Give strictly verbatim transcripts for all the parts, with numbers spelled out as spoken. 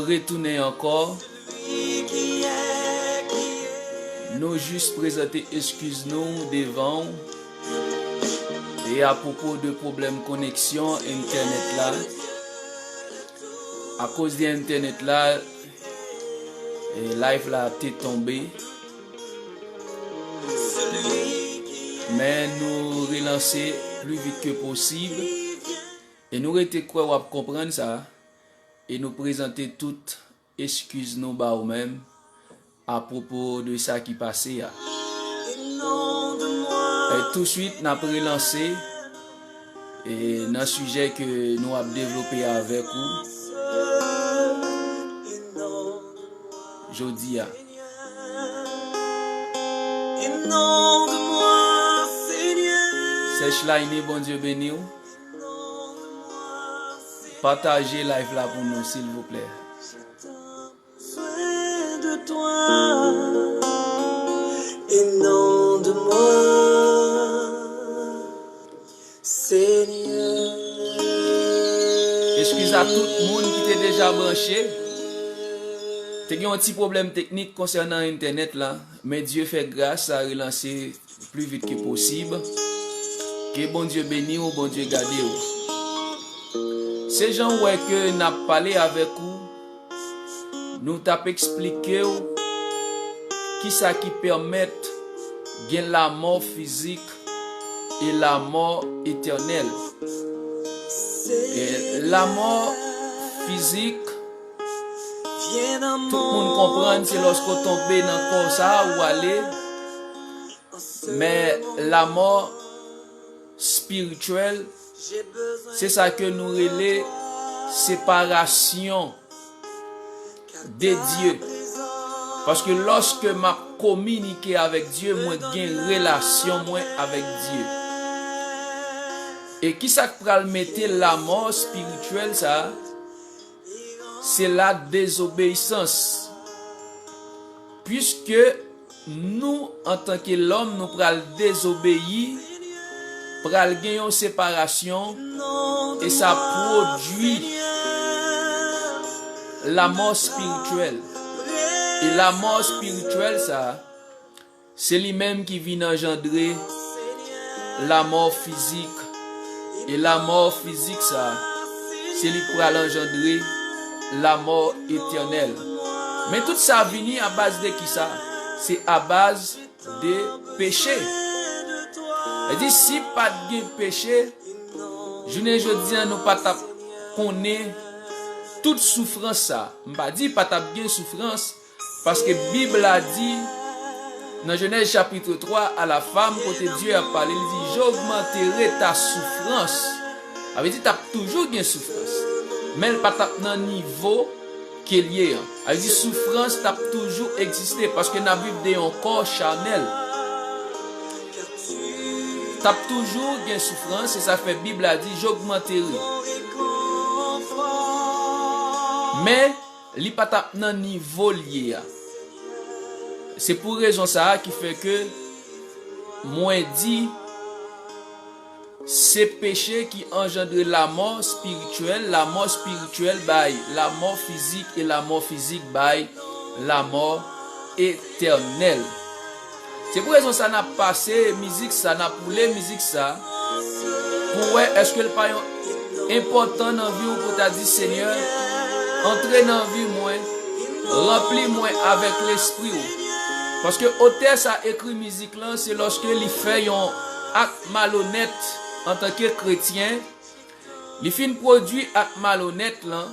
Retounen ankò. Nou jis prezante eskiz nou devan w. E apwopo de pwoblèm koneksyon entènèt la, akoz de entènèt la, e live la te tonbe. Men nou relanse pli vit ke posib. E nou rete kwè w ap konprann sa. E nou prezante tout eskiz nou ba ou menm apwopo de sa ki pase a. E touswit, n ap relanse, e nan sijè ke nou ap devlope avèk ou jodi a. Sèch Layne, Bondye beni w. Pataje live la pou nou, silvouplè. Soin de toi et non de moi, Seigneur. Eskiz a tout moun ki te deja branche. Te gen yon ti pwoblèm teknik konsènan entènèt la, men Dye fè gras, sa relanse pli vit ke posib. Ke Bondye beni w, Bondye gade w. Se jan w wè ke n ap pale avèk ou, nou t ap eksplike w kisa ki pèmèt gen lamò fizik e lamò etènèl. E lamò fizik, tout moun konprann se lòske w tonbe nan kò sa a, ou ale. Men lamò espirityèl, se sa ke nou rele separasyon de Dye. Paske lòske m ap kominike avèk Dye, mwen gen relasyon mwen avèk Dye. E kisa k pral mete lamò espirityèl sa a? Se la dezobeyisans. Piske nou, antanke lòm, nou pral dezobeyi, pral gen yon separasyon, e sa pwodui lamò espirityèl. E lamò espirityèl sa a, se li menm ki vin anjandre lamò fizik. E lamò fizik sa a, se li k pral anjandre lamò etènèl. Men tout sa vini abaz de kisa? Se abaz de peche. Sa di, si pa t gen peche, jounen jodi a, nou pa t ap konnen tout soufrans sa. M pa di pa t ap gen soufrans, paske Bib la di, nan Jenèz chapit twa, à la femme, kote Dye ap pale, li di, j'augmenterai ta souffrance. Sa vle di, t ap toujou gen soufrans. Men l pa t ap nan nivo ke l ye an. Sa vle di, soufrans t ap toujou egziste, paske n ap viv de yon kò chanèl. T ap toujou gen soufrans, se sa k fè Bib la di, j'augmenterai. Men, li pa t ap nan nivo l ye a. Se pou rezon sa a ki fè ke mwen di, se peche ki anjandre lamò espirityèl, lamò espirityèl bay lamò fizik, e lamò fizik bay lamò etènèl. Se pou rezon sa n ap pase mizik sa, n ap woule mizik sa, pou wè èske l pa yon enpòtan nan vi w pou ta di, Senyè, antre nan vi mwen, ranpli mwen avèk Lespri w. Paske otè sa ekri mizik lan, se lòske li fè yon ak malonèt antanke kretyen. Li fin pwodui ak malonèt lan,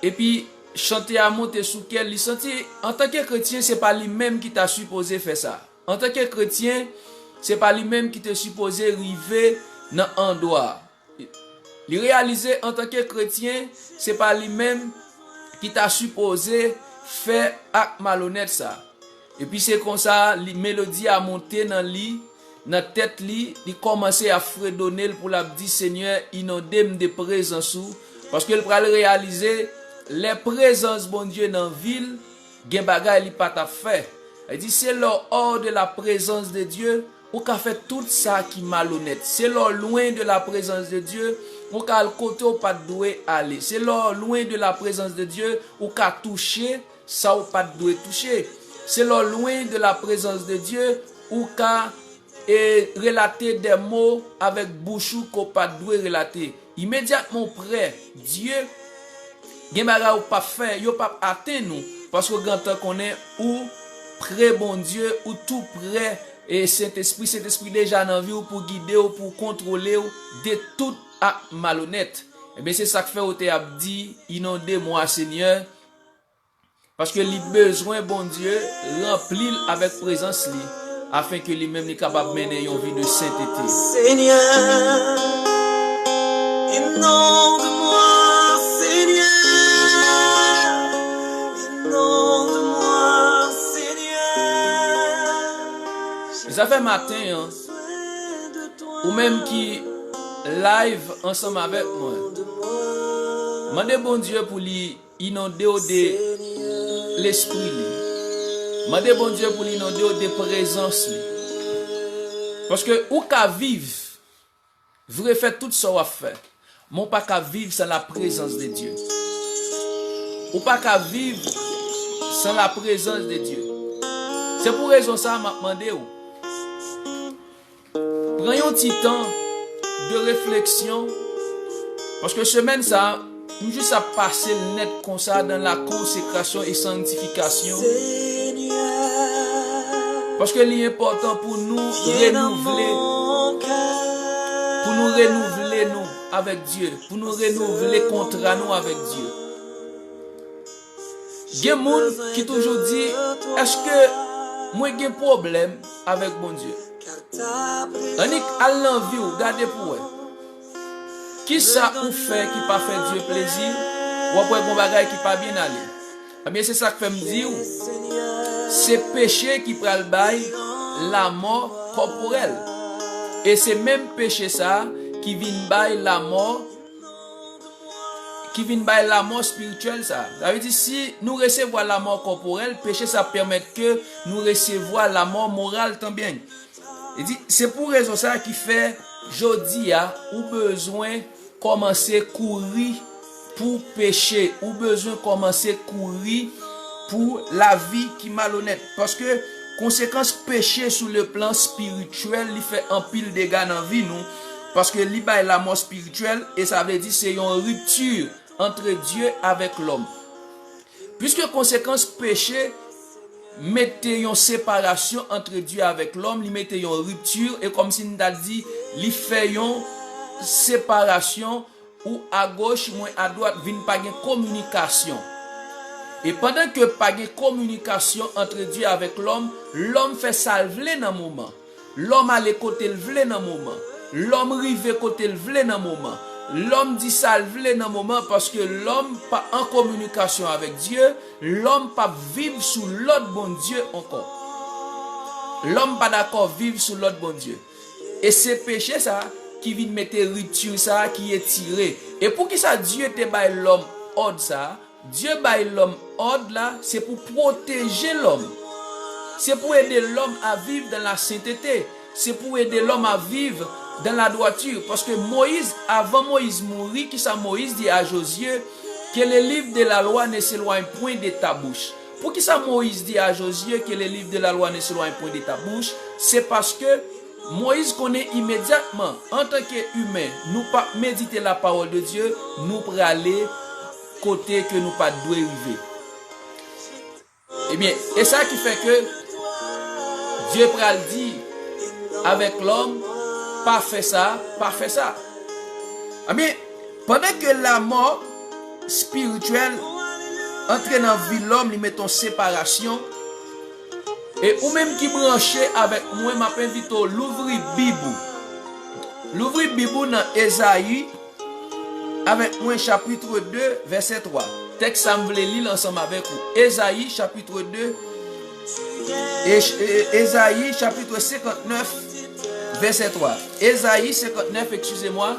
epi chante a monte sou kè l, li santi, antanke kretyen, se pa li menm ki ta sipoze fè sa. Antanke kretyen, se pa li menm ki te sipoze rive nan andwa a. Li reyalize, antanke kretyen, se pa li menm ki ta sipoze fè ak malonèt sa. Epi se konsa, li, melodi a monte nan li, nan tèt li, li kòmanse ap fredone l pou l ap di, Senyè, inonde m de prezans ou, paske l pral reyalize, lè prezans Bondye nan vi l, gen bagay li pa t ap fè. Li di, se lè w hors de la présence de Dieu, ou ka fè tout sa ki malonèt. Se lè w lwen de la prezans de Dye, ou ka al kote w pa t dwe ale. Se lè w lwen de la prezans de Dye, ou ka touche sa w pa t dwe touche. Se lè w lwen de la prezans de Dye, ou ka e relate de mo avèk bouch ou ke w pa t dwe relate. Imedyatman w prè Dye, gen bagay ou p ap fè, yo p ap atenn ou, paske w gentan konnen ou pre Bondye, ou tou prè e Sentespri, Sentespri deja nan vi w pou gide w, pou kontwole w de tout ak malonèt. Ebyen, se sa k fè w te ap di, inonde mwa, Senyè, paske li bezwen Bondye ranpli l avèk prezans li, afen ke li menm li kapab mennen yon vi de sentete. Senyè, inonde-moi, Senyè, inonde-moi, Senyè. Zafè maten an, ou menm ki live ansanm avèk mwen, mande Bondye pou li inonde w de Lespri li. Mande Bondye pou l inonde w de prezans li. Paske ou ka viv, vre, fè tout sa w ap fè, men w pa ka viv san la prezans de Dye. Ou pa ka viv san la prezans de Dye. Se pou rezon sa a m ap mande w. Pran yon ti tan de refleksyon, paske semèn sa a, m jis ap pase l nèt konsa dans la consécration et sanctification. Paske li enpòtan pou nou renouvle, pou nou renouvle nou avèk Dye, pou nou renouvle kontra nou avèk Dye. Gen moun ki toujou di, èske mwen gen pwoblèm avèk Bondye? Annik al nan vi w, gade pou w wè. Kisa ou fè ki pa fè Dye plezi? W ap wè gon bagay ki pa byen ale. Ebyen, se sa k fè m di w, se peche ki pral bay lamò kòporèl. E se menm peche sa a ki vin bay lamò ki vin bay lamò espirityèl sa a. Sa vle di, si nou resevwa lamò kòporèl, peche sa ap pèmèt ke nou resevwa lamò moral tanbyen. Li di, se pou rezon sa a ki fè jodi a, ou bezwen kòmanse kouri pou peche. Ou bezwen kòmanse kouri pou lavi ki malonèt. Paske konsekans peche sou le plan espirityèl, li fè anpil dega nan vi nou. Paske li bay lamò espirityèl, e sa vle di se yon ripti antre Dye avèk lòm. Piske konsekans peche mete yon separasyon antre Dye avèk lòm, li mete yon ripti, e kòmsi n ta di, li fè yon separasyon, ou agoch, mwen adwat, vin pa gen kominikasyon. E pandan ke pa gen kominikasyon antre Dye avèk lòm, lòm fè sa l vle nan moman. Lòm ale kote l vle nan moman. Lòm rive kote l vle nan moman. Lòm di sa l vle nan moman, paske lòm pa an kominikasyon avèk Dye, lòm p ap viv sou lòd Bondye ankò. Lòm pa dakò viv sou lòd Bondye. E se peche sa a ki vin mete ripti sa a ki etire. E poukisa Dye te bay lòm òd sa a? Dye bay lòm òd la, se pou pwoteje lòm. Se pou ede lòm a viv dans la sainteté. Se pou ede lòm a viv dans la droiture. Paske Moyiz, avan Moyiz mouri, kisa Moyiz di a Jozye? Que le livre de la loi ne s'éloigne point de ta bouche. Poukisa Moyiz di a Jozye, que le livre de la loi ne s'éloigne point de ta bouche? Se paske Moyiz konnen imedyatman, antanke imen, nou p ap medite la parole de Dieu, nou prale kote ke nou pa t dwe rive. Ebyen, e sa ki fè ke Dye pral di avèk lòm, pa fè sa, pa fè sa. Ebyen, pandan ke lamò espirityèl antre nan vi lòm, li mete yon separasyon. E ou menm ki branche avèk mwen, m ap envite w louvri Bib ou. Louvri Bib ou nan Ezayi avèk mwen, chapit de, vèsè twa. Tèks sa, m vle li l ansanm avèk ou. Ezayi, chapit de, e, e, Ezayi, chapit senkantnèf, vèsè twa. Ezayi senkantnèf, excusez-moi.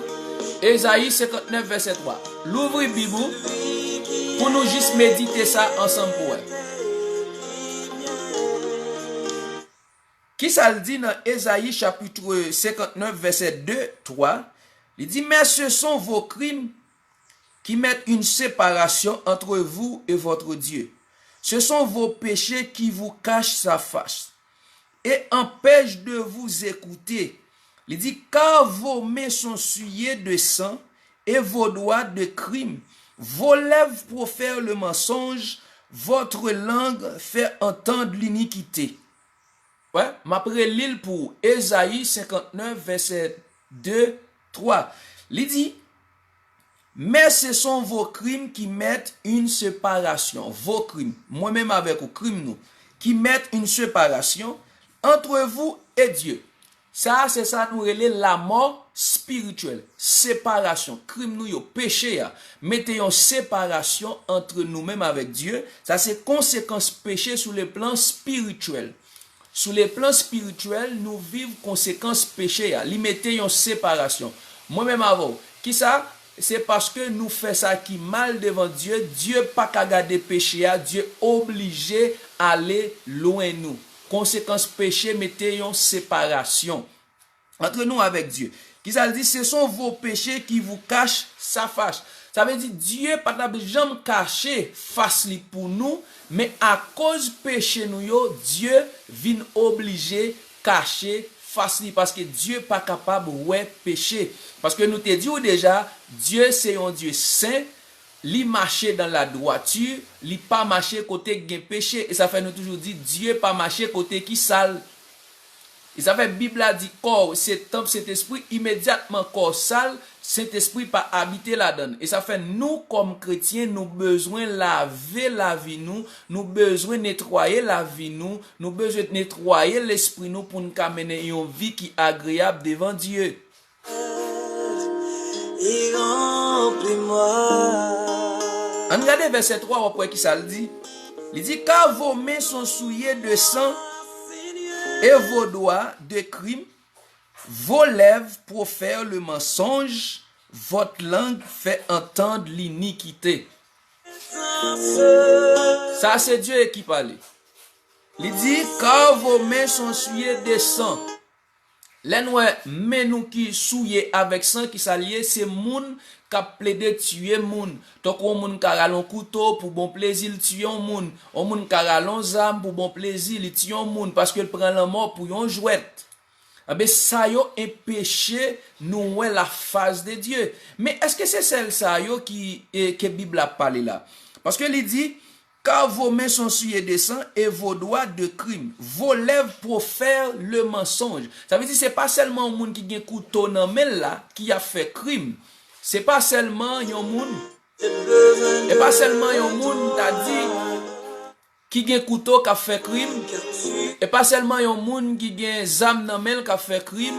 Ezayi senkantnèf, vèsè twa. Louvri Bib ou pou nou jis medite sa ansanm pou wè. Kisa l di nan Ezayi chapit senkantnèf, vèsè de, twa? Li di, mais ce sont vos crimes qui mettent une séparation entre vous et votre Dieu. Ce sont vos péchés qui vous cachent sa face et empêchent de vous écouter. Li di, car vos mains sont souillées de sang et vos doigts de crime. Vos lèvres profèrent le mensonge, votre langue fait entendre l'iniquité. Wè, m ap reli l pou ou. Ezayi senkantnèf, vèsè de, twa. Li di, mais ce sont vos crimes qui mettent une séparation. Vos crimes. Mwen menm avèk ou, krim nou. Qui mettent une séparation entre vous et Dieu. Sa a, se sa nou rele lamò espirityèl, separasyon. Krim nou yo, peche a, mete yon separasyon ant nou menm avèk Dye. Sa se konsekans peche sou le plan espirityèl. Sou le plan espirityèl, nou viv konsekans peche a. Li mete yon separasyon. Mwen menm avè w, kisa? Se paske nou fè sa ki mal devan Dye, Dye pa ka gade peche a, Dye oblije ale lwen nou. Konsekans peche mete yon separasyon ant nou avèk Dye. Kisa l di? Ce sont vos péchés qui vous cachent sa face. Sa vle di, Dye pa t ap janm kache fas li pou nou, men akoz peche nou yo, Dye vin oblije kache fas li, paske Dye pa kapab wè peche. Paske nou te di w deja, Dye se yon Dye sen, li mache dans la droiture, li pa mache kote k gen peche. E sa fè nou toujou di, Dye pa mache kote ki sal. E sa fè Bib la di, kò w se tanp Sentespri, imedyatman kò w sal, Sentespri pa abite ladan l. E sa fè nou, kòm kretyen, nou bezwen lave lavi nou, nou bezwen netwaye lavi nou, nou bezwen netwaye lespri nou pou n ka mennen yon vi ki agreyab devan Dye. Ann gade vèsè twa, w ap wè kisa l di. Li di, car vos mains sont souillées de sang et vos doigts de crime, vos lèvres profèrent le mensonge, votre langue fait entendre l'iniquité. Sa se Dye ki pale. Li di, car vos mains sont souillées de sang. Lè n wè men nou ki souye avèk san, ki sa l ye? Se moun k ap plede tiye moun. Tankou yon moun ka rale yon kouto pou bon plezi, l tiye yon moun. Yon moun ka rale yon zam pou bon plezi, li tiye yon moun, paske l pran lanmò pou yon jwèt. Enben, sa yo enpeche nou wè la face de Dieu. Men èske se sèl sa yo ki, e, ke Bib la ap pale la? Paske li di, car vos mains sont souillées de sang et vos doigts de crime. Vos lèvres profèrent le mensonge. Sa vle di se pa sèlman yon moun ki gen kouto nan men l la ki ap fè krim. Se pa sèlman yon moun, e pa sèlman yon moun, ta di, ki gen kouto k ap fè krim. E pa sèlman yon moun ki gen zam nan men l k ap fè krim.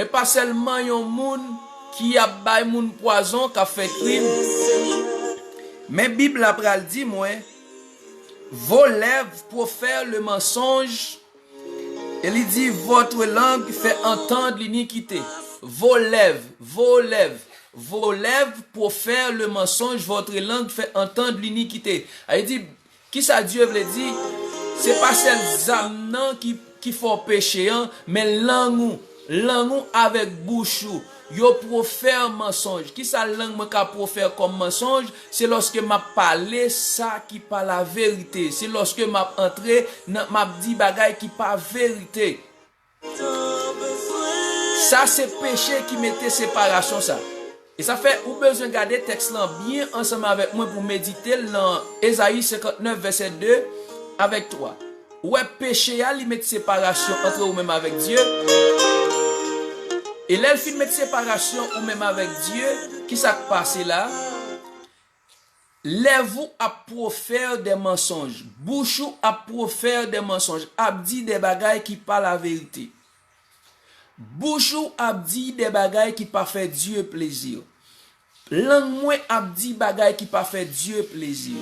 E pa sèlman yon moun ki ap bay moun pwazon k ap fè krim. Men Bib la pral di mwen, vos lèvres profèrent le mensonge, e li di, votre langue fait entendre l'iniquité. Vos lèvres, vos lèvres, vos lèvres profèrent le mensonge, votre langue fait entendre l'iniquité. Sa vle di, kisa Dye vle di? Se pa sèl zam nan ki, ki fè w peche an, men lang ou, lang ou avèk bouch ou, yo pwofè mansonj. Kisa lang mwen ka pwofè kòm mansonj? Se lòske m ap pale sa ki pa laverite. Se lòske m ap antre nan, m ap di bagay ki pa verite. Sa se peche ki mete separasyon sa. E sa fè ou bezwen gade tèks lan byen ansanm avèk mwen pou medite l nan Ezayi senkantnèf vèsè de avèk twa. Ou wè peche a, li met separasyon ant ou menm avèk Dye. E lè l fin met separasyon ou menm avèk Dye, kisa k pase la? Lèv ou ap pwofè de mansonj, bouch ou ap pwofè de mansonj, ap di de bagay ki pa laverite. Bouch ou ap di de bagay ki pa fè Dye plezi. Lang mwen ap di bagay ki pa fè Dye plezi.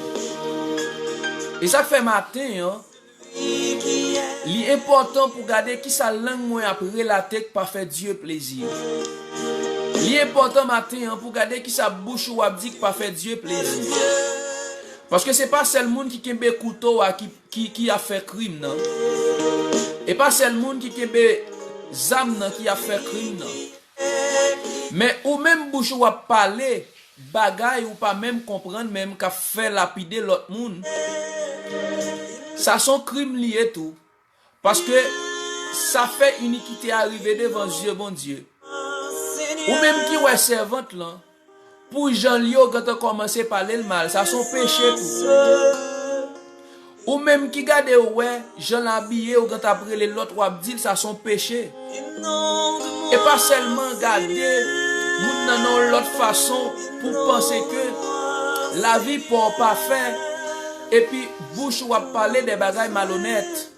E sa k fè maten an, li enpòtan pou gade kisa lang mwen ap relate k pa fè Dye plezi. Li enpòtan maten an pou gade kisa bouch ou ap di k pa fè Dye plezi. Paske se pa sèl moun ki kenbe kouto a ki, ki, ki ap fè krim nan. E pa sèl moun ki kenbe zam nan ki ap fè krim nan. Men ou menm bouch ou ap pale bagay ou pa menm konprann menm k ap fè lapide lòt moun. Sa s on krim li ye tou. Paske sa fè inikite a rive devan zye Bondye. Ou menm ki wè sèvant lan, pou jan l ye ou gentan kòmanse pale l mal, sa s on peche tou. Ou menm ki gade w wè jan l abiye ou gentan ap rele lòt w ap di l sa s on peche. E pa sèlman gade moun nan nan yon lòt fason pou w panse ke lavi pa w pafè, epi bouch ou ap pale de bagay malonèt.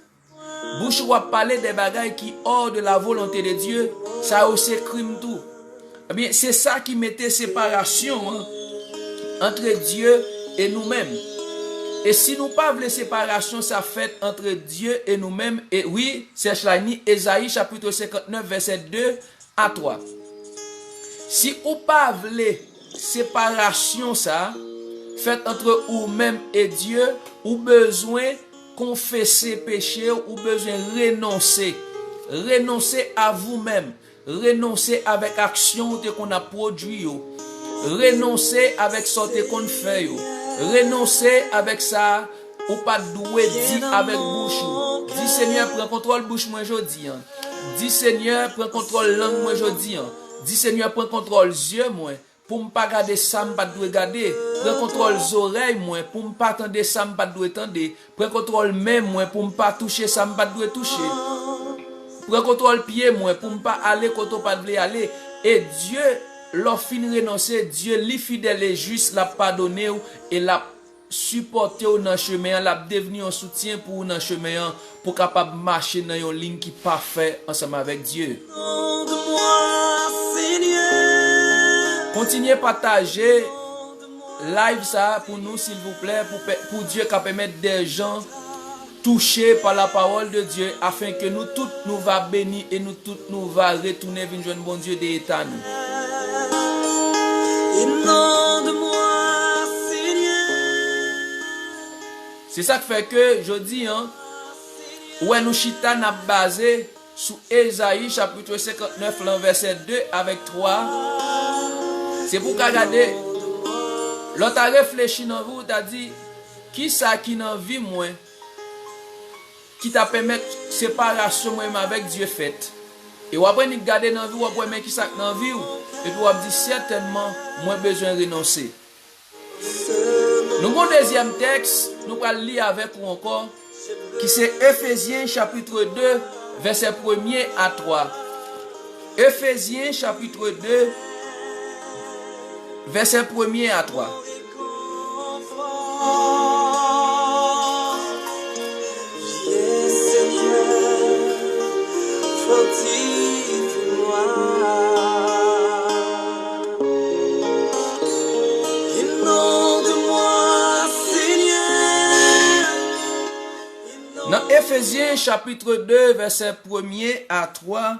Bouch ou ap pale de bagay ki hors de la volonté de Dieu, sa yo se krim tou. Ebyen, se sa ki mete separasyon an antre Dye e nou menm. E si nou pa vle separasyon sa fèt antre Dye e nou menm, e wi, Serge Lagny, Ezayi chapit senkantnèf, vèsè de a twa. Si ou pa vle separasyon sa fèt antre ou menm e Dye, ou bezwen konfese peche w, ou bezwen renonse. Renonse a vou menm. Renonse avèk aksyon ou te konn ap pwodui yo. Renonse avèk sa w te konn fè yo. Renonse avèk sa ou pa t dwe di avèk bouch ou. Di, Senyè, pran kontwòl bouch mwen jodi a. Di, Senyè, pran kontwòl lang mwen jodi a. Di, Senyè, pran kontwòl zye mwen, pou m pa gade sa m pa t dwe gade. Pran kontwòl zòrèy mwen, pou m pa tande sa m pa t dwe tande. Pran kontwòl men mwen, pou m pa touche sa m pa t dwe touche. Pran kontwòl pye mwen, pou m pa ale kote w pa t vle ale. E Dye, lè w fin renonse, Dye, li fidèl e jis, l ap padone w e l ap sipòte w nan chemen an, l ap devni yon soutyen pou ou nan chemen an, pou w kapab mache nan yon liy ki pafè ansanm avèk Dye. Kontinye pataje live sa a pou nou, silvouplè, pou, pou Dye ka pèmèt de jan touche pa la parole de Dieu, afin que nous tous nous va béni et nous tous nous va retounen vin jwenn Bondye de eta nou. Inonde-moi, Seigneur. Se sa k fè ke jodi a, ou wè nou chita n ap baze sou Ezayi chapit senkantnèf lan vèsè de avèk twa. Se pou w ka gade, lè w ta reflechi nan vi w, w ta di, kisa ki nan vi mwen ki ta pèmèt separasyon mwen menm avèk Dye fèt? E w ap annik gade nan vi w, w ap wè men kisa k nan vi w, epi w ap di, sètènman, mwen bezwen renonse. Nou gon dezyèm tèks, nou pral li avèk ou ankò, ki se Efezyen chapit de, vèsè premye a twa. Efezyen chapit de, vèsè premye a twa. Viens, Seigneur, fortifie-moi. Inonde-moi, Seigneur. Nan Efezyen chapit de, vèsè premye a twa,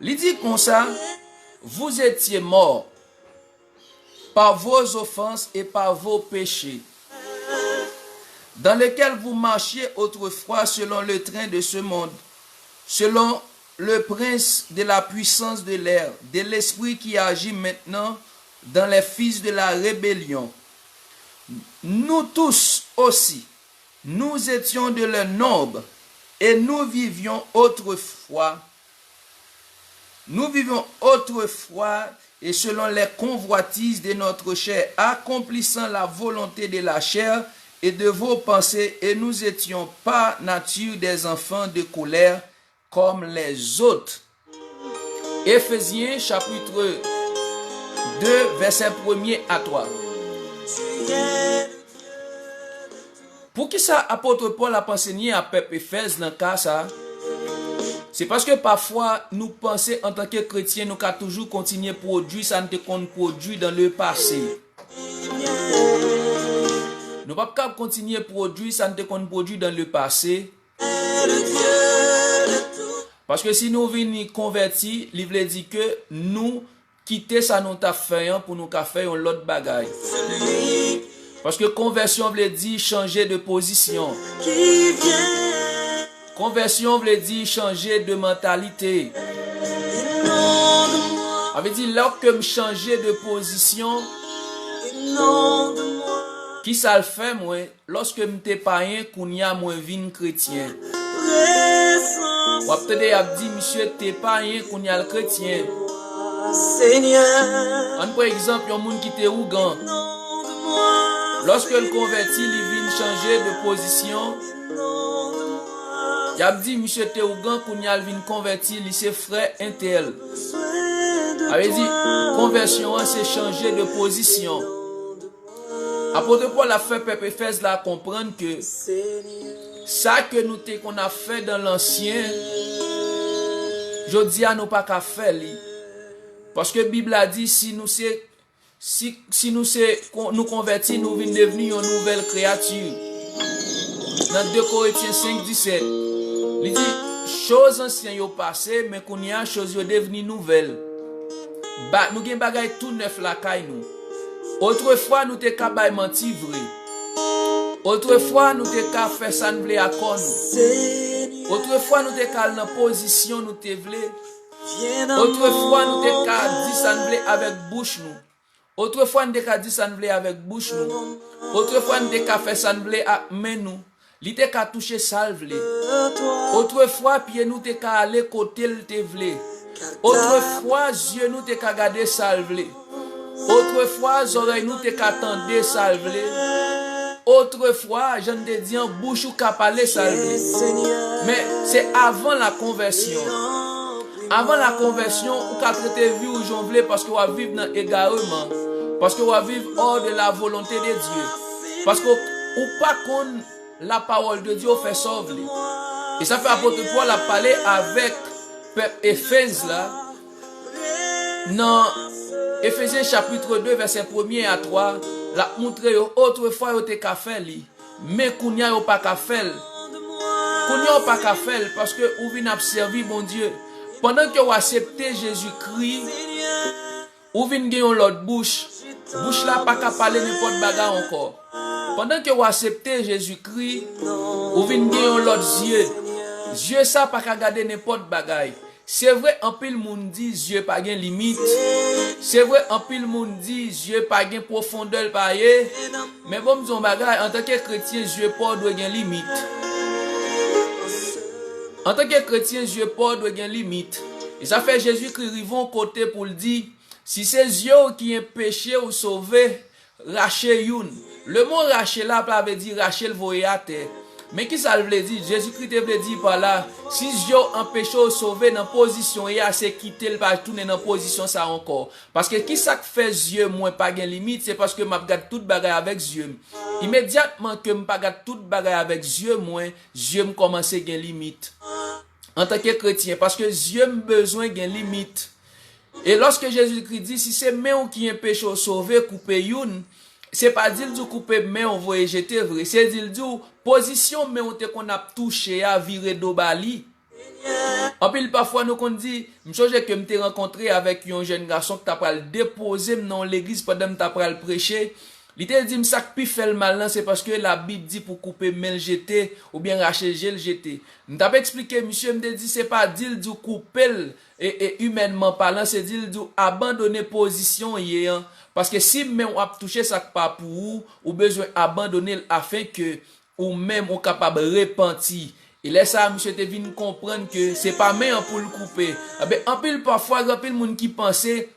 li di konsa, vous étiez morts par vos offenses et par vos péchés, dans lesquels vous marchiez autrefois selon le train de ce monde, selon le prince de la puissance de l'air, de l'esprit qui agit maintenant dans les fils de la rébellion. Nous tous aussi, nous étions de leur nombre, et nous vivions autrefois, nous vivions autrefois et selon les convoitises de notre chair, accomplissant la volonté de la chair et de vos pensées, et nous étions par nature des enfants de colère, comme les autres. Efezyen chapit de, vèsè premye a twa. Poukisa apot Pòl ap ansenye a pèp Efèz nan ka sa a? Se paske pafwa nou panse antanke kretyen nou ka toujou kontinye pwodui sa n te konn pwodui dans le passé. Nou p ap kab kontinye pwodui sa n te konn pwodui dans le passé. Paske si nou vini konvèti, li vle di ke nou kite sa nou t ap fè an pou nou ka fè yon lòt bagay. Paske konvèsyon vle di chanje de pozisyon. Konvèsyon vle di chanje de mantalite. Sa vle di, lòske m chanje de pozisyon, ki sa l fè mwen? Lòske m te payen, kounye a mwen vin kretyen. W ap tande y ap di, "Misye te payen, kounye a l kretyen." Ann pran egzanp yon moun ki te ougan. Lòske l konvèti, li vin chanje de pozisyon. Y ap di, "Misye te ougan, kounye a l vin konvèti, li se frè entèl." Sa vle di, konvèsyon an se chanje de pozisyon. Apot Pòl ap fè pèp Efèz la konprann ke sa ke nou te konn ap fè dan lansyen, jodi a nou pa ka fè li. Paske Bib la di, si nou se, si, si nou se, kon- nou konvèti, nou vin devni yon nouvèl kreyati. Nan de Korentyen senk disèt, li di, "Choz ansyen yo pase, men kounye a choz yo devni nouvèl." Ba, nou gen bagay tou nèf lakay nou. Otrefwa, nou te ka bay manti vre. Otrefwa, nou te ka fè sa n vle ak kò nou. Otrefwa, nou te ka al nan pozisyon nou te vle. Otrefwa, nou te ka di sa n vle avèk bouch nou. Otrefwa, n te ka di sa n vle avèk bouch nou. Otrefwa, n te ka fè sa n vle ak men nou. Li te ka touche sa l vle. Otrefwa, pye nou te ka ale kote l te vle. Otrefwa, zye nou te ka gade sa l vle. Otrefwa, zòrèy nou te ka tande sa l vle. Otrefwa, jan n te di an, bouch ou ka pale sa l vle. Men, se avan la konvèsyon. Avan la konvèsyon, ou ka trete vi w jan w vle paske w ap viv nan egareman. Paske w ap viv hors de la volonté de Dieu. Paske w, ou pa konn la parole de Dieu, ou fè sa w vle. E sa fè apot Pòl ap pale avèk pèp Efèz la. Nan Efezyen chapit de, vèsè premye a twa, l ap montre yo, otrefwa yo te ka fè li, men kounye a yo pa ka fè l. Kounye a yo pa ka fè l paske ou vin ap sèvi Bondye. Pandan ke w aksepte Jezikri, ou vin gen yon lòt bouch. Bouch la pa ka pale nenpòt bagay ankò. Pandan ke w aksepte Jezikri, ou vin gen yon lòt zye. Zye sa pa ka gade nenpòt bagay. Se vre, anpil moun di zye pa gen limit. Se vre, anpil moun di zye pa gen pwofondè l pa ye. Men bon, m di yon bagay, antanke kretyen, zye pa w dwe gen limit. Antanke kretyen, zye pa w dwe gen limit. E sa fè Jezikri rive yon kote pou l di, "Si se zye w ki enpeche w sove, rache youn." Le mo rache la pa vle di rache l voye atè. Men ki sa l vle di? Jezikri te vle di pa la, si zye w anpeche w sove nan pozisyon w ye a, se kite l pa tounen nan pozisyon sa a ankò. Paske ki sa k fè zye mwen pa gen limit? Se paske m ap gad tout bagay avèk zye m. Imedyatman ke m pa gad tout bagay avèk zye mwen, zye m kòmanse gen limit. Antanke kretyen, paske zye m bezwen gen limit. E lòske Jezikri di, "Si se men w ki enpeche w sove, koupe youn," se pa di l di w koupe men w voye jete vre. Se di l di w pozisyon men w te konn ap touche a vire do ba li. Anpil pafwa nou konn di, m sonje ke m te rankontre avèk yon jèn gason ki ta pral depoze m nan yon legliz pandan m ta pral preche. Li te di m sa k pi fè l mal lan se paske Labib di pou koupe men l jete oubyen rache je l jete. M t ap eksplike misye, m te di se pa di l di w koupe l, e, e imènman palan, se di l di w abandone pozisyon w ye an. Paske si men w ap touche sa k pa pou ou, ou bezwen abandone l afen ke ou menm ou kapab repanti. E lè sa a, misye te vin konprann ke se pa men an pou l koupe. Enben, anpil pafwa, gen anpil moun ki panse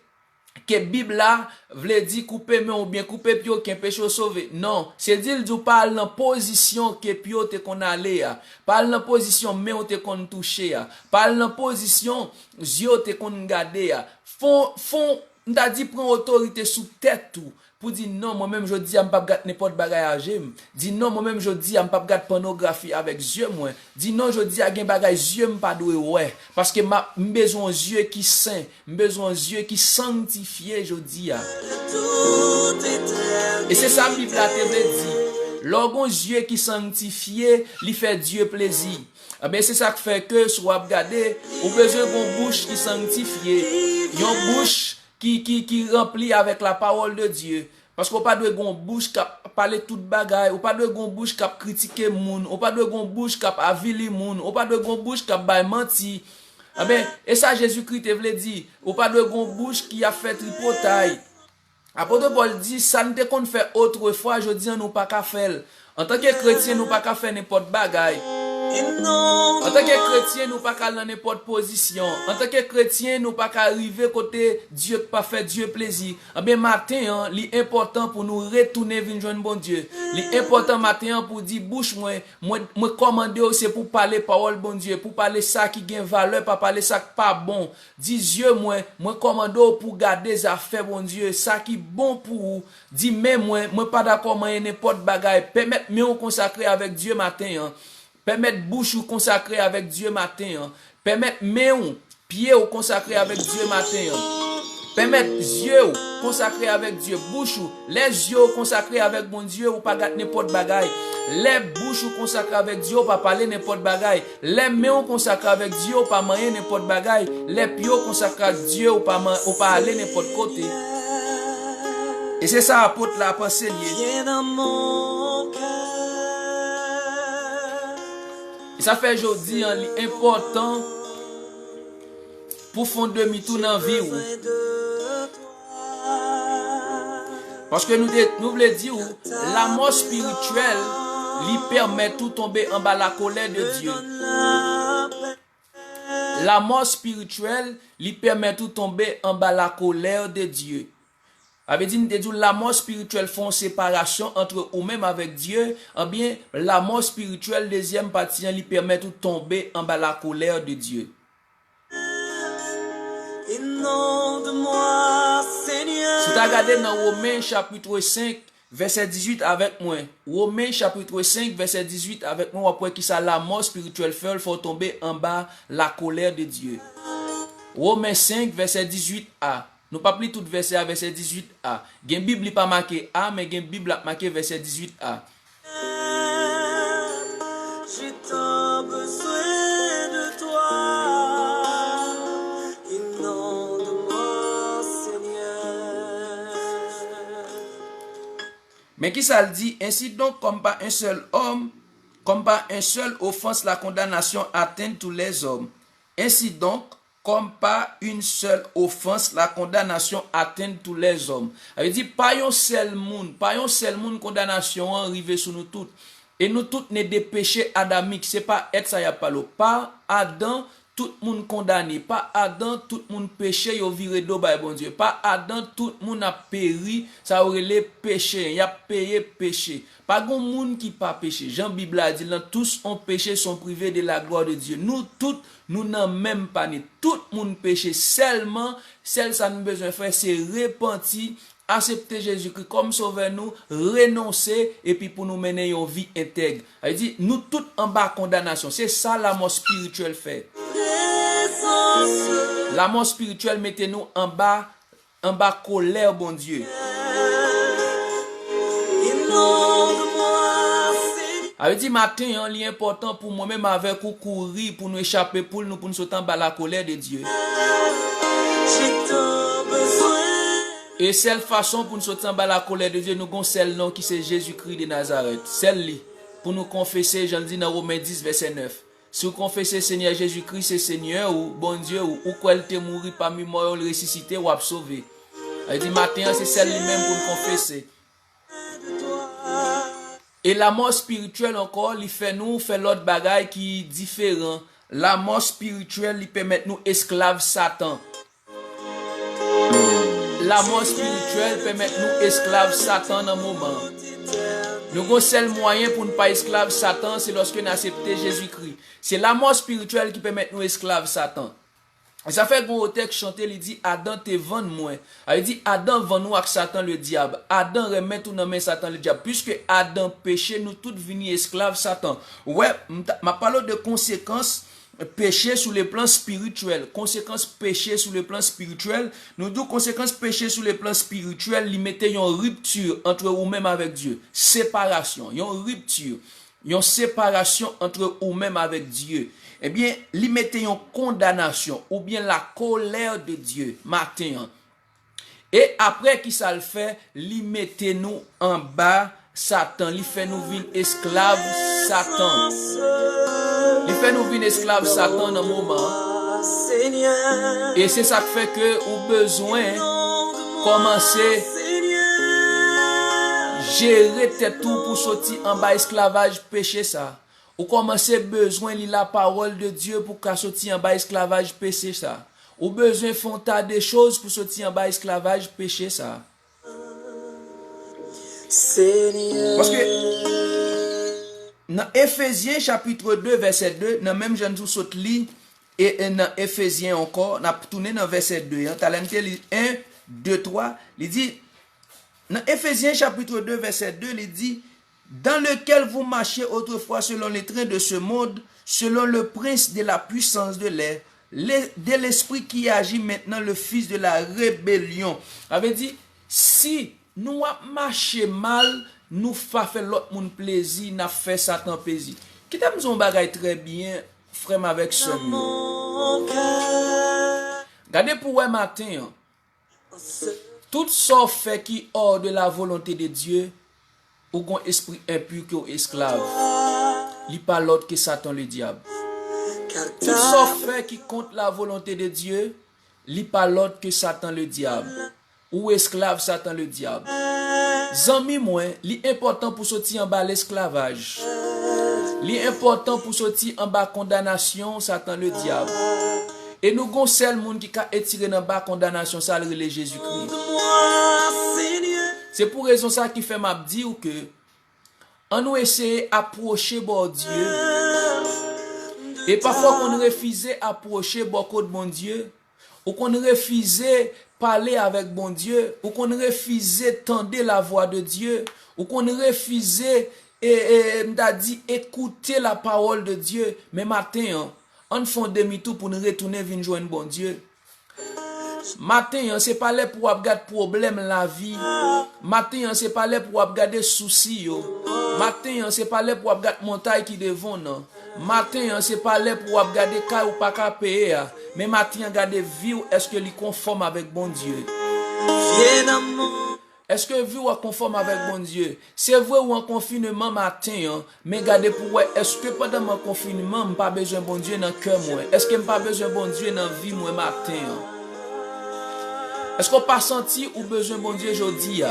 ke Bib la vle di koupe men w oubyen koupe pye w ki enpeche w sove. Non, se di l di w pa al nan pozisyon ke pye w te konn ale a. Pa al nan pozisyon men w te konn touche a. Pa al nan pozisyon zye w te konn gade a. Fon, fon, m ta di pran otorite sou tèt ou. Pou di non, mwen menm jodi a m p ap gad nenpòt bagay a je m. Di non, mwen menm jodi a m p ap gad pònografi avèk zye mwen. Di non, jodi a gen bagay zye m pa dwe wè. Paske m ap, m bezwen yon zye ki sen, m bezwen yon zye ki sangtifye jodi a. E se sa Bib la te vle di. Lè w gon zye ki sangtifye, li fè Dye plezi. Ebyen, se sa k fè ke si w ap gade, ou bezwen gon bouch ki sangtifye, yon bouch ki, ki, ki ranpli avèk la parole de Dieu. Paske w pa dwe gen yon bouch k ap pale tout bagay, ou pa dwe gen yon bouch k ap kritike moun, ou pa dwe gen yon bouch k ap avili moun, ou pa dwe gen yon bouch k ap bay manti. Anben, e sa Jezikri te vle di, ou pa dwe gen yon bouch ki ap fè tripotay. Apot Pòl di, sa n te konn fè otrefwa, jodi an nou pa ka fè l. Antanke kretyen, nou pa ka fè nenpòt bagay. Antanke kretyen, nou pa ka al nan nenpòt pozisyon. Antanke kretyen, nou pa ka rive kote Dye pa fè Dye plezi. Anben, maten an, li enpòtan pou nou retounen vin jwenn Bondye. Li enpòtan maten an pou di, bouch mwen, mwen, mwen kòmande w se pou pale pawòl Bondye, pou pale sa ki gen valè, pa pale sa k pa bon. Di zye mwen, mwen kòmande w pou gade zafè Bondye, sa ki bon pou ou. Di men mwen, mwen pa dakò manyen nenpòt bagay. Pèmèt men w konsakre avèk Dye maten an. Pèmèt bouch ou konsakre avèk Dye maten an. Pèmèt men w, pye w konsakre avèk Dye maten an. Pèmèt zye w konsakre avèk Dye, bouch ou. Lè zye w konsakre avèk Bondye, ou pa gad nenpòt bagay. Lè bouch ou konsakre avèk Dye, ou pa pale nenpòt bagay. Lè men w konsakre avèk Dye, ou pa manyen nenpòt bagay. Lè pye w konsakre ak Dye, ou pa man-, ou pa ale nenpòt kote. E se sa apot la panse l ye. E sa fè jodi an, li enpòtan pou fè yon demi tou nan vi w. Paske nou te, nou vle di w, lamò espirityèl, li pèmèt ou tonbe anba lakolè de Dye. Lamò espirityèl, li pèmèt ou tonbe anba lakolè de Dye. Sa vle di, m te di w, lamò espirityèl fè yon separasyon ant ou menm avèk Dye, ebyen, lamò espirityèl, dezyèm pati an, li pèmèt ou tonbe anba lakolè de Dye. Si w ta gade nan Women chapit senk, vèsè dizuit avèk mwen. Women chapit senk, vèsè dizuit avèk mwen, w ap wè kisa lamò espirityèl fè w, l fè w tonbe anba lakolè de Dye. Women senk, vèsè dizuit a. Nou p ap li tout vèsè a, vèsè dizuit a. Gen Bib li pa make a, men gen Bib l ap make vèsè dizuit a. J'ai tant besoin de toi, inonde-moi, Seigneur. Men kisa l di, ainsi donc, comme par un seul homme, comme par une seule offense, la condamnation atteint tous les hommes. Ainsi donc, comme par une seule offense, la condamnation atteint tous les hommes. Sa vle di, pa yon sèl moun, pa yon sèl moun kondanasyon an rive sou nou tout. Et nous tous nés des péchés adamiques, se pa èt sa y ap pale w. Pa Adan, tout moun kondane. Pa Adan, tout moun peche, yo vire do bay Bondye. Pa Adan, tout moun ap peri, sa yo rele peche, y ap peye peche. Pa gon moun ki pa peche. Jan Bib la di l lan, tous ont péché, sont privés de la gloire de Dieu. Nou tout, nou nan menm panye. Tout moun peche. Sèlman, sèl sa nou bezwen fè, se repanti, aksepte Jezikri kòm Sovè nou, renonse, epi pou nou mennen yon vi entèg. Sa vle di, nou tout anba kondanasyon. Se sa lamò espirityèl fè. Lamò espirityèl mete nou anba anba kolè Bondye. Sa vle di maten an, li enpòtan pou mwen menm avèk ou kouri pou nou echape poul nou, pou nou sot anba lakolè de Dye. E sèl fason pou nou soti anba lakolè de Dye, nou gon sèl non ki se Jezikri de Nazarèt. Sèl li. Pou nou konfese, jan l di nan Women dis, vèsè nèf. Si w konfese Senyè Jezikri se Senyè ou, Bondye ou, ou kwè l te mouri pami mò yo, l resisite, w ap sove. Sa vle di maten an, se sèl li menm pou n konfese. E lamò espirityèl ankò, li fè nou fè lòt bagay ki diferan. Lamò espirityèl, li pèmèt nou esklav Satan. Lamò espirityèl pèmèt nou esklav Satan nan moman. Nou gon sèl mwayen pou n pa esklav Satan, se lòske n aksepte Jezikri. Se lamò espirityèl ki pèmèt nou esklav Satan. E sa fè gon otè k chante, li di, Adan te vann mwen. Sa vle di, Adan vann ou ak Satan ledyab. Adan renmèt ou nan men Satan ledyab. Piske Adan peche, nou tout vini esklav Satan. Ou wè, m t-, m ap pale w de konsekans peche sou le plan espirityèl. Konsekans peche sou le plan espirityèl. Nou di w konsekans peche sou le plan espirityèl, li mete yon ripti ant ou menm avèk Dye. Separasyon, yon ripti, yon separasyon ant ou menm avèk Dye. Ebyen, li mete yon kondanasyon oubyen la colère de Dieu maten an. E apre, kisa l fè? Li mete nou anba Satan. Li fè nou vin esklav Satan. Li fè nou vin esklav Satan nan moman an. E se sa k fè ke ou bezwen kòmanse jere tèt ou pou soti anba esklavaj peche sa. Ou kòmanse bezwen li lapawòl de Dye pou ka soti anba esklavaj peche sa. Ou bezwen fè yon ta de choz pou soti anba esklavaj peche sa. Paske nan Efezyen chapit de vèsè de, nan menm jan nou sot li, e, e nan Efezyen ankò, n ap tounen nan vèsè de an. Talè n te li en, de, twa, li di, nan Efezyen chapit de vèsè de, li di, dans lequel vous marchiez autrefois selon les trains de ce monde, selon le prince de la puissance de l'air, le- de l'esprit qui agit maintenant, le fils de la rébellion. Sa vle di, si nou ap mache mal, nou pa fè lòt moun plezi, n ap fè Satan plezi. Kite m di yon bagay trè byen, frè m avèk sè m yo. Gade pou wè maten an. Tout sa w fè ki hors de la volonté de Dieu, ou gon espri enpi ke w esklav. Li pa lòt ke Satan le dyab. Tout sa w fè ki kont la volonté de Dieu, li pa lòt ke Satan le dyab. Ou esklav Satan le dyab. Zanmi mwen, li enpòtan pou soti anba lesklavaj. Li enpòtan pou soti anba kondanasyon Satan le dyab. E nou gon sèl moun ki ka etire n anba kondanasyon sa, l rele Jezikri. Se pou rezon sa ki fè m ap di w ke ann nou eseye apwoche Bondye. E pafwa w konn refize apwoche bò kot Bondye. Ou konn refize pale avèk Bondye. Ou konn refize tande la voix de Dieu. Ou konn refize, e, e, m ta di, écouter la parole de Dieu. Men maten an, ann fè yon demi tou pou n retounen vin jwenn Bondye. Maten an, se pa lè pou w ap gad pwoblèm lavi. Maten an, se pa lè pou w ap gade sousi yo. Maten an, se pa lè pou w ap gad montay ki devan w nan. Maten an, se pa lè pou w ap gade kay ou pa ka peye a. Men maten an, gade vi w, èske li konfòm avèk Bondye? Èske vi w ap konfòm avèk Bondye? Se vre ou an konfineman maten an, men gade pou wè, èske pandan m an konfineman, m pa bezwen Bondye nan kè mwen? Èske m pa bezwen Bondye nan vi mwen maten an? Èske w pa santi ou bezwen Bondye jodi a?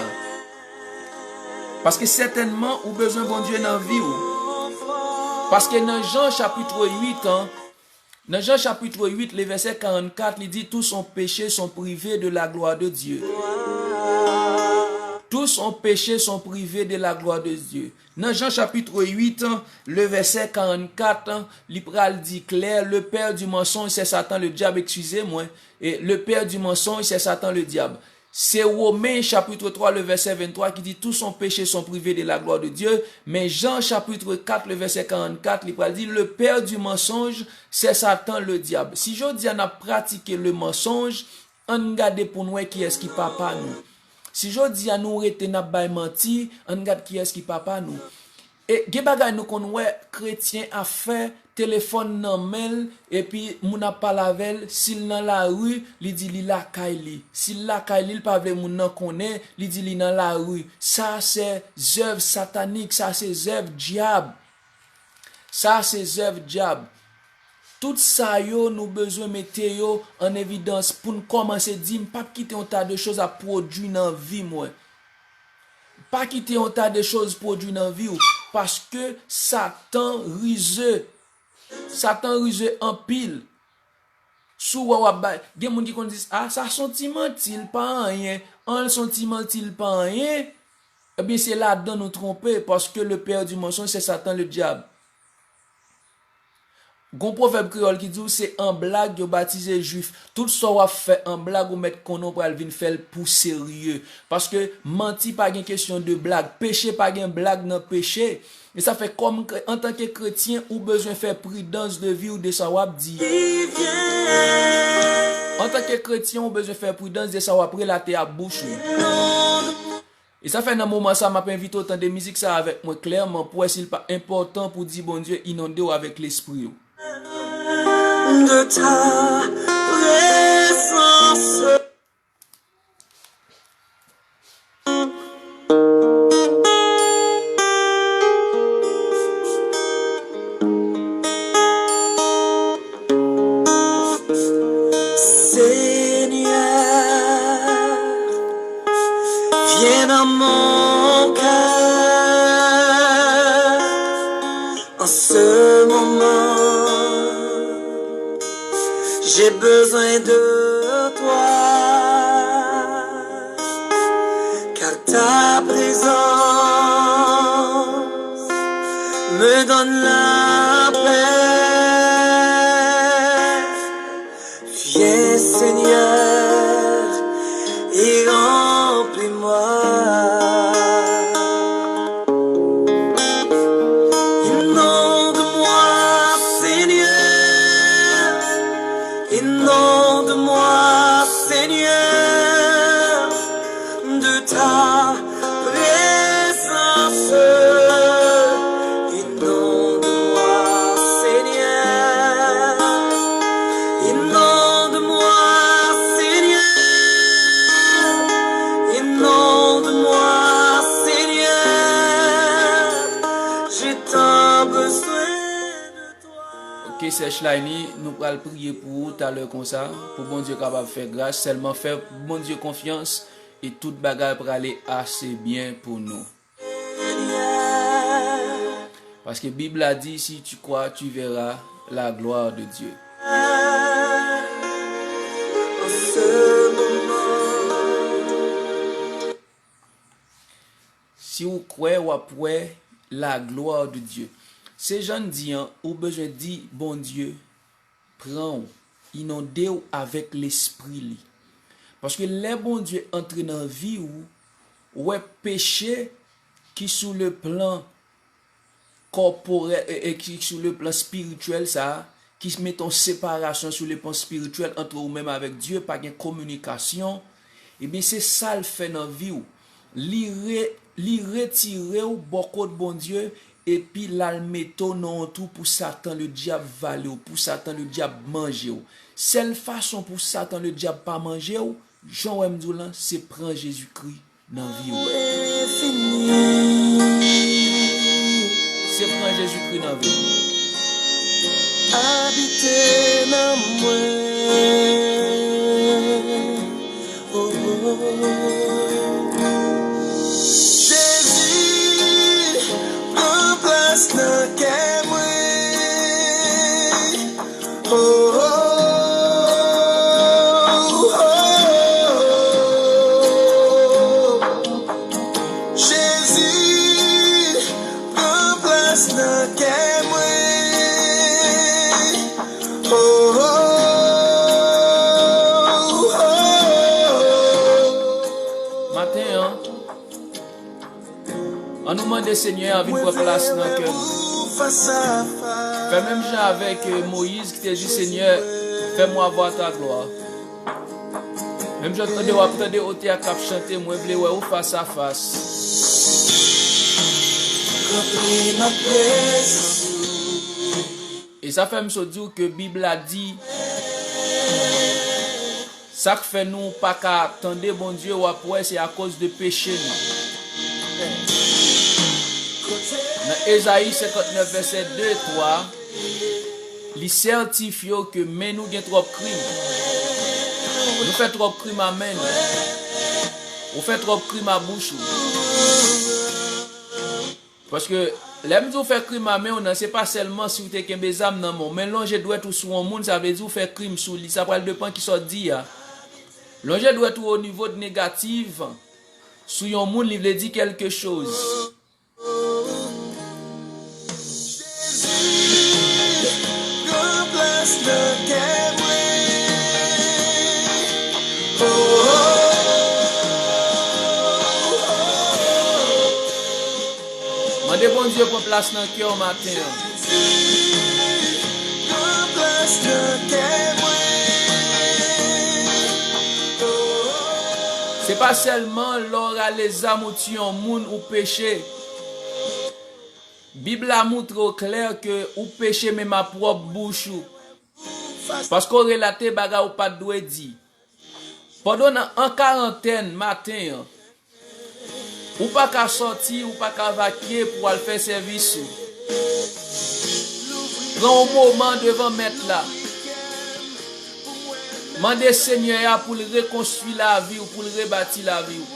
Paske sètènman, ou bezwen Bondye nan vi w. Paske nan Jan chapit uit an, nan Jan chapit uit, le vèsè karannkat, li di, tous ont péché, sont privés de la gloire de Dieu. Tous ont péché, sont privés de la gloire de Dieu. Nan Jan chapit uit, le vèsè karannkat, li pral di klè, le père du mensonge, c'est Satan le diable, excusez-moi, et le père du mensonge, c'est Satan le diable. Se Women chapit twa, le vèsè venntwa ki di, tous ont péché, sont privés de la gloire de Dieu. Men Jan chapit kat, le vèsè karannkat, li pral di, le père du mensonge, c'est Satan le diable. Si jodi a n ap pratike le mensonge, ann gade pou n wè kiyès ki papa nou. Si jodi a nou rete n ap bay manti, ann gad kiyès ki papa nou. E gen bagay nou konn wè kretyen ap fè, telefòn nan men l, epi moun ap pale avè l, si l nan lari, li di li lakay li. Si l lakay li, l pa vle moun nan konnen, li di li nan lari. Sa se zèv satanik, sa se zèv dyab. Sa se zèv dyab. Tout sa yo, nou bezwen mete yo an evidans pou n kòmanse di, m p ap kite yon ta de choz ap pwodui nan vi mwen. Pa kite yon ta de choz pwodui nan vi w, paske Satan rize. Satan rize anpil. Si w wè w ap bay, gen moun ki konn di, a, sa s on ti manti, l pa anyen. An, l s on ti manti, l pa anyen. Ebyen, se ladan nou twonpe, paske le père du mensonge, c'est Satan le diable. Gon pwovèb kreyòl ki di w se an blag yo batize jwif. Tout sa w ap fè an blag, ou mèt konnen w pral vin fè l pou serye. Paske manti pa gen kesyon de blag. Peche pa gen blag nan peche. E sa fè kòm kre- antanke kretyen, ou bezwen fè pridans de vi w, de sa w ap di. Antanke kretyen, ou bezwen fè pridans de sa w ap relate ak bouch ou. E sa fè nan moman sa, m ap envite w tande mizik sa avèk mwen klèman pou wè si l pa enpòtan pou di Bondye inonde w avèk Lespri w. De ta présence. Viens dans mon cœur en ce moment. J'ai besoin de toi, car ta présence me donne la paix. Viens, Seigneur, et remplis-moi. Inonde-moi, Seigneur, inonde-moi, Seigneur, de ta présence. Inonde-moi, Seigneur. Inonde-moi, Seigneur. Inonde-moi, Seigneur. J'ai tant besoin de toi. Ok, Sè Shlainy, nou pral priye pou ou talè konsa, pou Bondye kapab fè gras. Sèlman fè Bondye konfyans e tout bagay prale ase byen pou nou. Paske Bib la di, si tu crois, tu verras la gloire de Dieu. Si w kwè, w ap wè la gloire de Dieu. Se jan n di an, ou bezwen di Bondye pran w, inonde w avèk Lespri li. Paske lè Bondye antre nan vi w, ou wè peche ki sou le plan kòporèl, e, e ki sou le plan espirityèl sa a, ki mete yon separasyon sou le plan espirityèl ant ou menm avèk Dye, pa gen kominikasyon, ebyen, se sa l fè nan vi w. Li re-, li retire w bò kot Bondye, epi l al mete w nan yon twou pou Satan ledyab vale w, pou Satan ledyab manje w. Sèl fason pou Satan ledyab pa manje w, jan w wè m di w lan, se pran Jezikri nan vi w. Se pran Jezikri nan vi w. Abite nan mwen. Oh, oh, oh. Jezi, pran plas nan kè mwen. Oh, oh, oh, oh. Jezi, pran plas nan kè mwen. Oh, oh, oh, oh. Maten an, ann nou mande Senyè a vin pran plas nan kè nou. Fè menm jan avèk, eh, Moyiz ki te di, Senyè, fais-moi voir ta gloire. Menm jan tande w ap tande otè a k ap chante, mwen vle wè ou fas a fas. E sa fè m sot di w ke Bib la di, sa k fè nou pa ka tande Bondye, w ap wè se akoz de peche nou. Nan Ezayi senkantnèf vèsè de, twa, li sètifye w ke men nou gen twòp krim. Nou fè twòp krim a men nou. Ou fè twòp krim a bouch ou. Paske lè m di w fè krim a men w nan, se pa sèlman si w te kenbe zam nan men w, men lonje dwèt ou sou yon moun, sa vle di w fè krim sou li. Sa pral depann kisa w di a. Lonje dwèt ou o nivo de negatif sou yon moun, li vle di kèlke choz. Jezi, pran plas nan kè mwen. Oh, oh, oh, oh. Mande Bondye pran plas nan kè w maten an. Jezi, pran plas nan kè mwen. Oh, oh. Se pa sèlman lè w rale zam ou tiye yon moun ou peche. Bib la montre w klè ke ou peche menm a pwòp bouch ou. Paske w relate bagay ou pa t dwe di. Pandan w nan an karantèn maten an, ou pa ka sòti, ou pa ka vakye pou w al fè sèvis ou. Pran yon moman devan Mèt la. Mande Senyè a pou l rekonstwi lavi w, pou l rebati lavi w.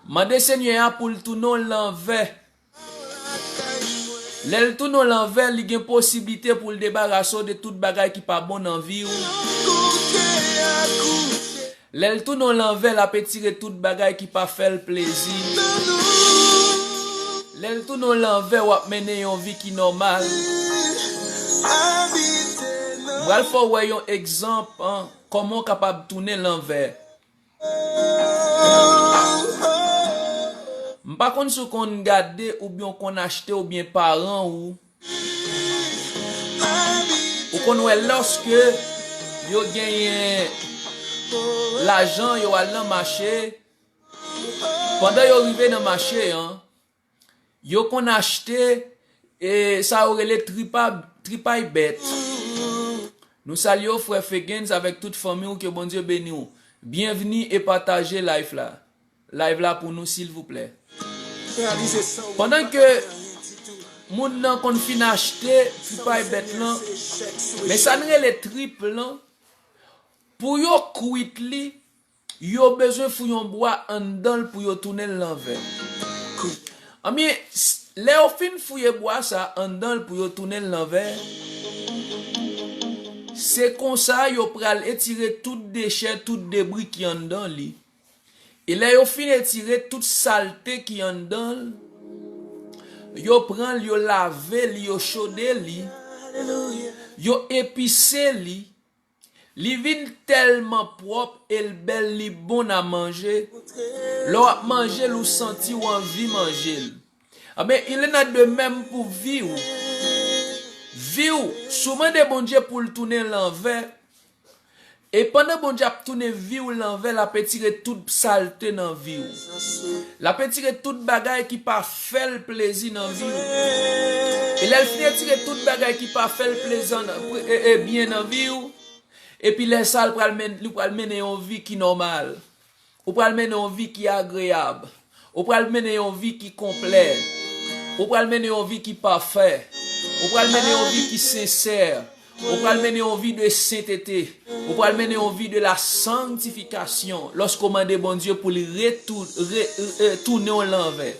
Mande Senyè a pou l tounen w lanvè. Lè l tounen w lanvè, li gen posiblite pou l debarase w de tout bagay ki pa bon nan vi w. Lè l tounen w lanvè, l ap etire tout bagay ki pa fè l plezi. Lè l tounen w lanvè, w ap mennen yon vi ki nòmal. M pral fè w wè yon egzanp, an, kòman w kapab tounen lanvè. M pa konn si w konn gade oubyen w konn achte oubyen paran ou. Ou konn wè lòske yo genyen lajan, yo al nan mache. Pandan yo rive nan mache an, yo konn achte, e, sa yo rele tripa, tripay bèt. Nou salye w, frè Fegens, avèk tout fanmi w, ke Bondye beni w. Byenvni e pataje live la. Live la pou nou, silvouplè. Pandan ke moun nan konn fin achte tripay bèt lan, men sa n rele trip lan, pou yo kwit li, yo bezwen fouye yon bwa anndan l pou yo tounen l lanvè. Anbyen, s- lè yo fin fouye bwa sa anndan l pou yo tounen l lanvè, se konsa yo pral etire tout dechè, tout debri ki anndan li. E lè yo fin etire tout salte ki anndan l, yo pran l, yo lave l, yo chode li, yo epise li, li vin tèlman pwòp e l bèl, li bon nan manje. Lè w ap manje l, ou santi w anvi manje l. Anben, il en a de menm pou vi w. Vi w, si w mande Bondye pou l tounen lanvè, e pandan Bondye ap tounen vi w lanvè, l ap etire tout salte nan vi w. L ap etire tout bagay ki pa fè l plezi nan vi w. E lè l fin etire tout bagay ki pa fè l plezan nan, e, e byen nan vi w, epi lè sa a, l pral men-, li pral mennen yon vi ki nòmal. Ou pral mennen yon vi ki agreyab. Ou pral mennen yon vi ki konplè. Ou pral mennen yon vi ki pafè. Ou pral mennen yon vi ki sensè. Ou pral mennen yon vi de sentete. Ou pral mennen yon vi de la sanktifikasyon. Lòske w mande Bondye pou li retou-, re-, e, e, tounen w lanvè.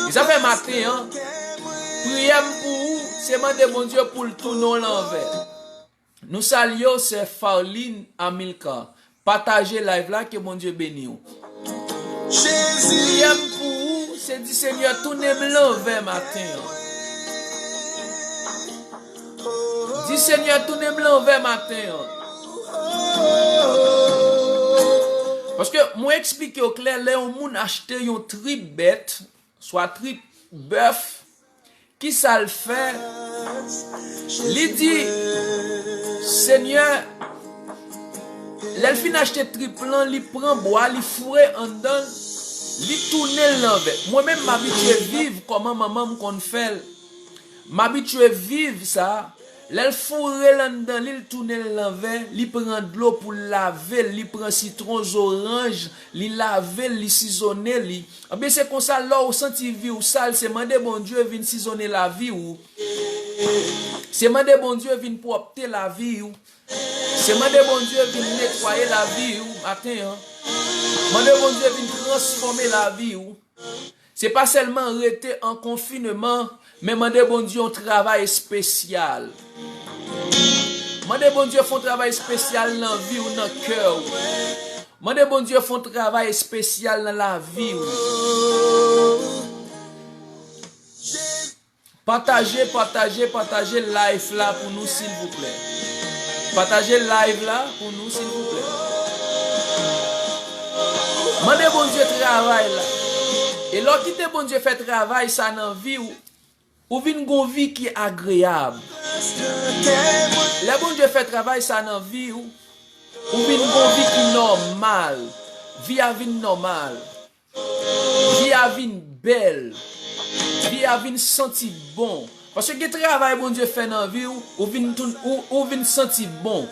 E sa fè maten an, priyè m pou ou, se mande Bondye pou l tounen w lanvè. Nou salye w, sè Farline Amilcar. Pataje live la, ke Bondye beni w. Priyè m pou ou, se di, Senyè, tounen m lanvè maten an. Di, Senyè, tounen m lanvè maten an. Paske mwen eksplike w klè, lè yon moun achte yon trip bèt, swa trip bèf, kisa l fè? Li di, Senyè, lè l fin achte trip lan, li pran bwa, li foure anndan l, li tounen l lanvè. Mwen menm, m abitye viv kòman manman m konn fè l. M abitye viv sa. Lè l foure l anndan li, l tounen l lanvè, li pran dlo pou l lave l, li pran sitwon, zoranj, li lave l, li sizone li. Anben, se konsa, lè w santi vi w sal, se mande Bondye vin sizone lavi w. Se mande Bondye vin pwòpte lavi w. Se mande Bondye vin netwaye lavi w maten an. Mande Bondye vin transfòme lavi w. Se pa sèlman rete an konfineman, men mande Bondye yon travay espesyal. Mande Bondye fè yon travay espesyal nan vi w, nan kè w. Mande Bondye fè yon travay espesyal nan lavi w. Pataje, pataje, pataje live la pou nou, silvouplè. Pataje live la pou nou, silvouplè. Mande Bondye travay la. E lè w kite Bondye fè travay sa nan vi w, ou vin gon vi ki agreyab. Lè Bondye fè travay sa nan vi w, ou vin gon vi ki nòmal. Vi a vin nòmal. Vi a vin bèl. Vi a vin santi bon. Paske gen travay Bondye fè nan vi w, ou vin tou-, ou, ou vin santi bon.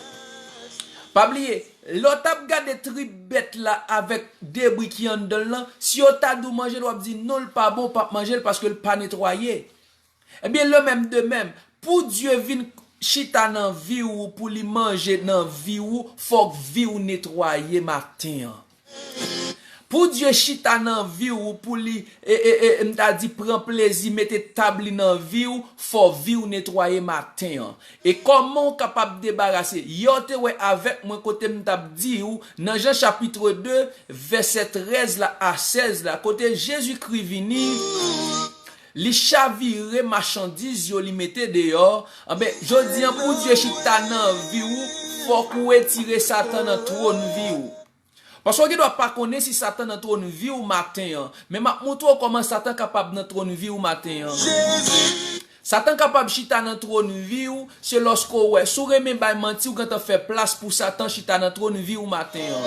Pa bliye, lè w t ap gade trip bèt la avèk debri ki anndan l lan, si yo ta di w manje l, w ap di non, l pa bon, w p ap manje l paske l pa netwaye. Ebyen, le menm de menm, pou Dye vin chita nan vi w, pou li manje nan vi w, fòk vi w netwaye maten an. Pou Dye chita nan vi w, pou li, e, e, e, m ta di, pran plezi, mete tab li nan vi w, fò vi w netwaye maten an. E kòman w kapab debarase? Yè w te wè avèk mwen kote m t ap di w, nan Jan chapit de, vèsè trèz la a sèz la, kote Jezikri vini, li chavire machandiz yo, li mete deyò. Anben, jodi an, pou Dye chita nan vi w, fòk ou retire Satan nan twòn vi w. Paske w gendwa pa konnen si Satan nan twòn vi w maten an, men m ap montre w kòman Satan kapab nan twòn vi w maten an. Satan kapab chita nan twòn vi w, se lòske w wè. Si w renmen bay manti, w gentan fè plas pou Satan chita nan twòn vi w maten an.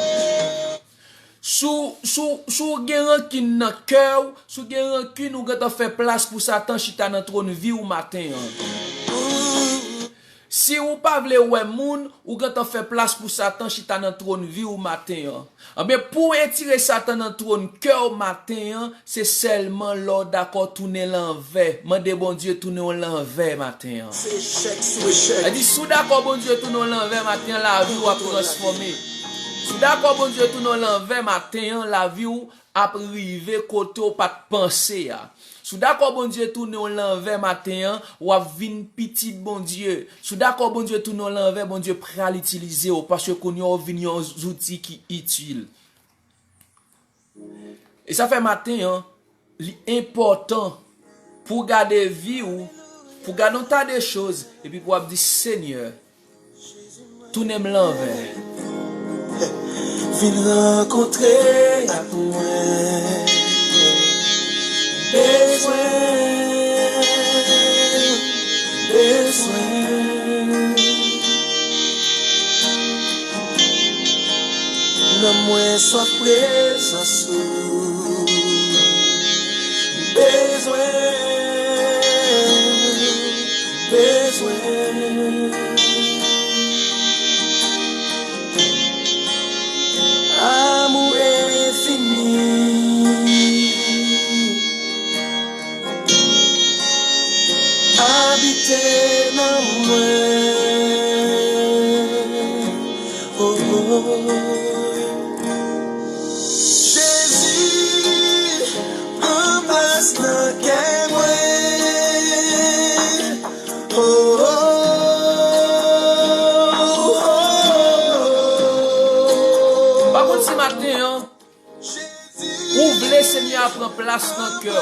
Si w, si w, si w gen rankin nan kè w, si w gen rankin, ou gentan fè plas pou Satan chita nan twòn vi w maten an. Si ou pa vle wè moun, ou gentan fè plas pou Satan chita nan twòn vi w maten an. Anben, pou w retire Satan nan twòn kè w maten an, se sèlman lè w dakò tounen lanvè. Mande Bondye tounen w lanvè maten an. Se echèk sou echèk. Sa di, si w dakò Bondye tounen w lanvè maten an, lavi w ap transfòme. Si w dakò Bondye tounen w lanvè maten an, lavi w ap rive kote w pa t panse a. Si w dakò Bondye tounen w lanvè maten an, w ap vin pitit Bondye. Si w dakò Bondye tounen w lanvè, Bondye pral itilize w, paske kounye a w vin yon zouti ki itil. E sa fè maten an, li enpòtan pou w gade vi w, pou w gade yon ta de choz, epi pou w ap di, Senyè, tounen m lanvè. Vin rankontre ak mwen. Bezwen, bezwen. Nanm mwen swaf prezans ou. Bezwen, bezwen. Amou enfini. Abite nan mwen. Oh, oh. Jezi, pran plas nan kè mwen. Oh, oh, oh, oh. Pa konn si maten an, ou vle Senyè a pran plas nan kè w.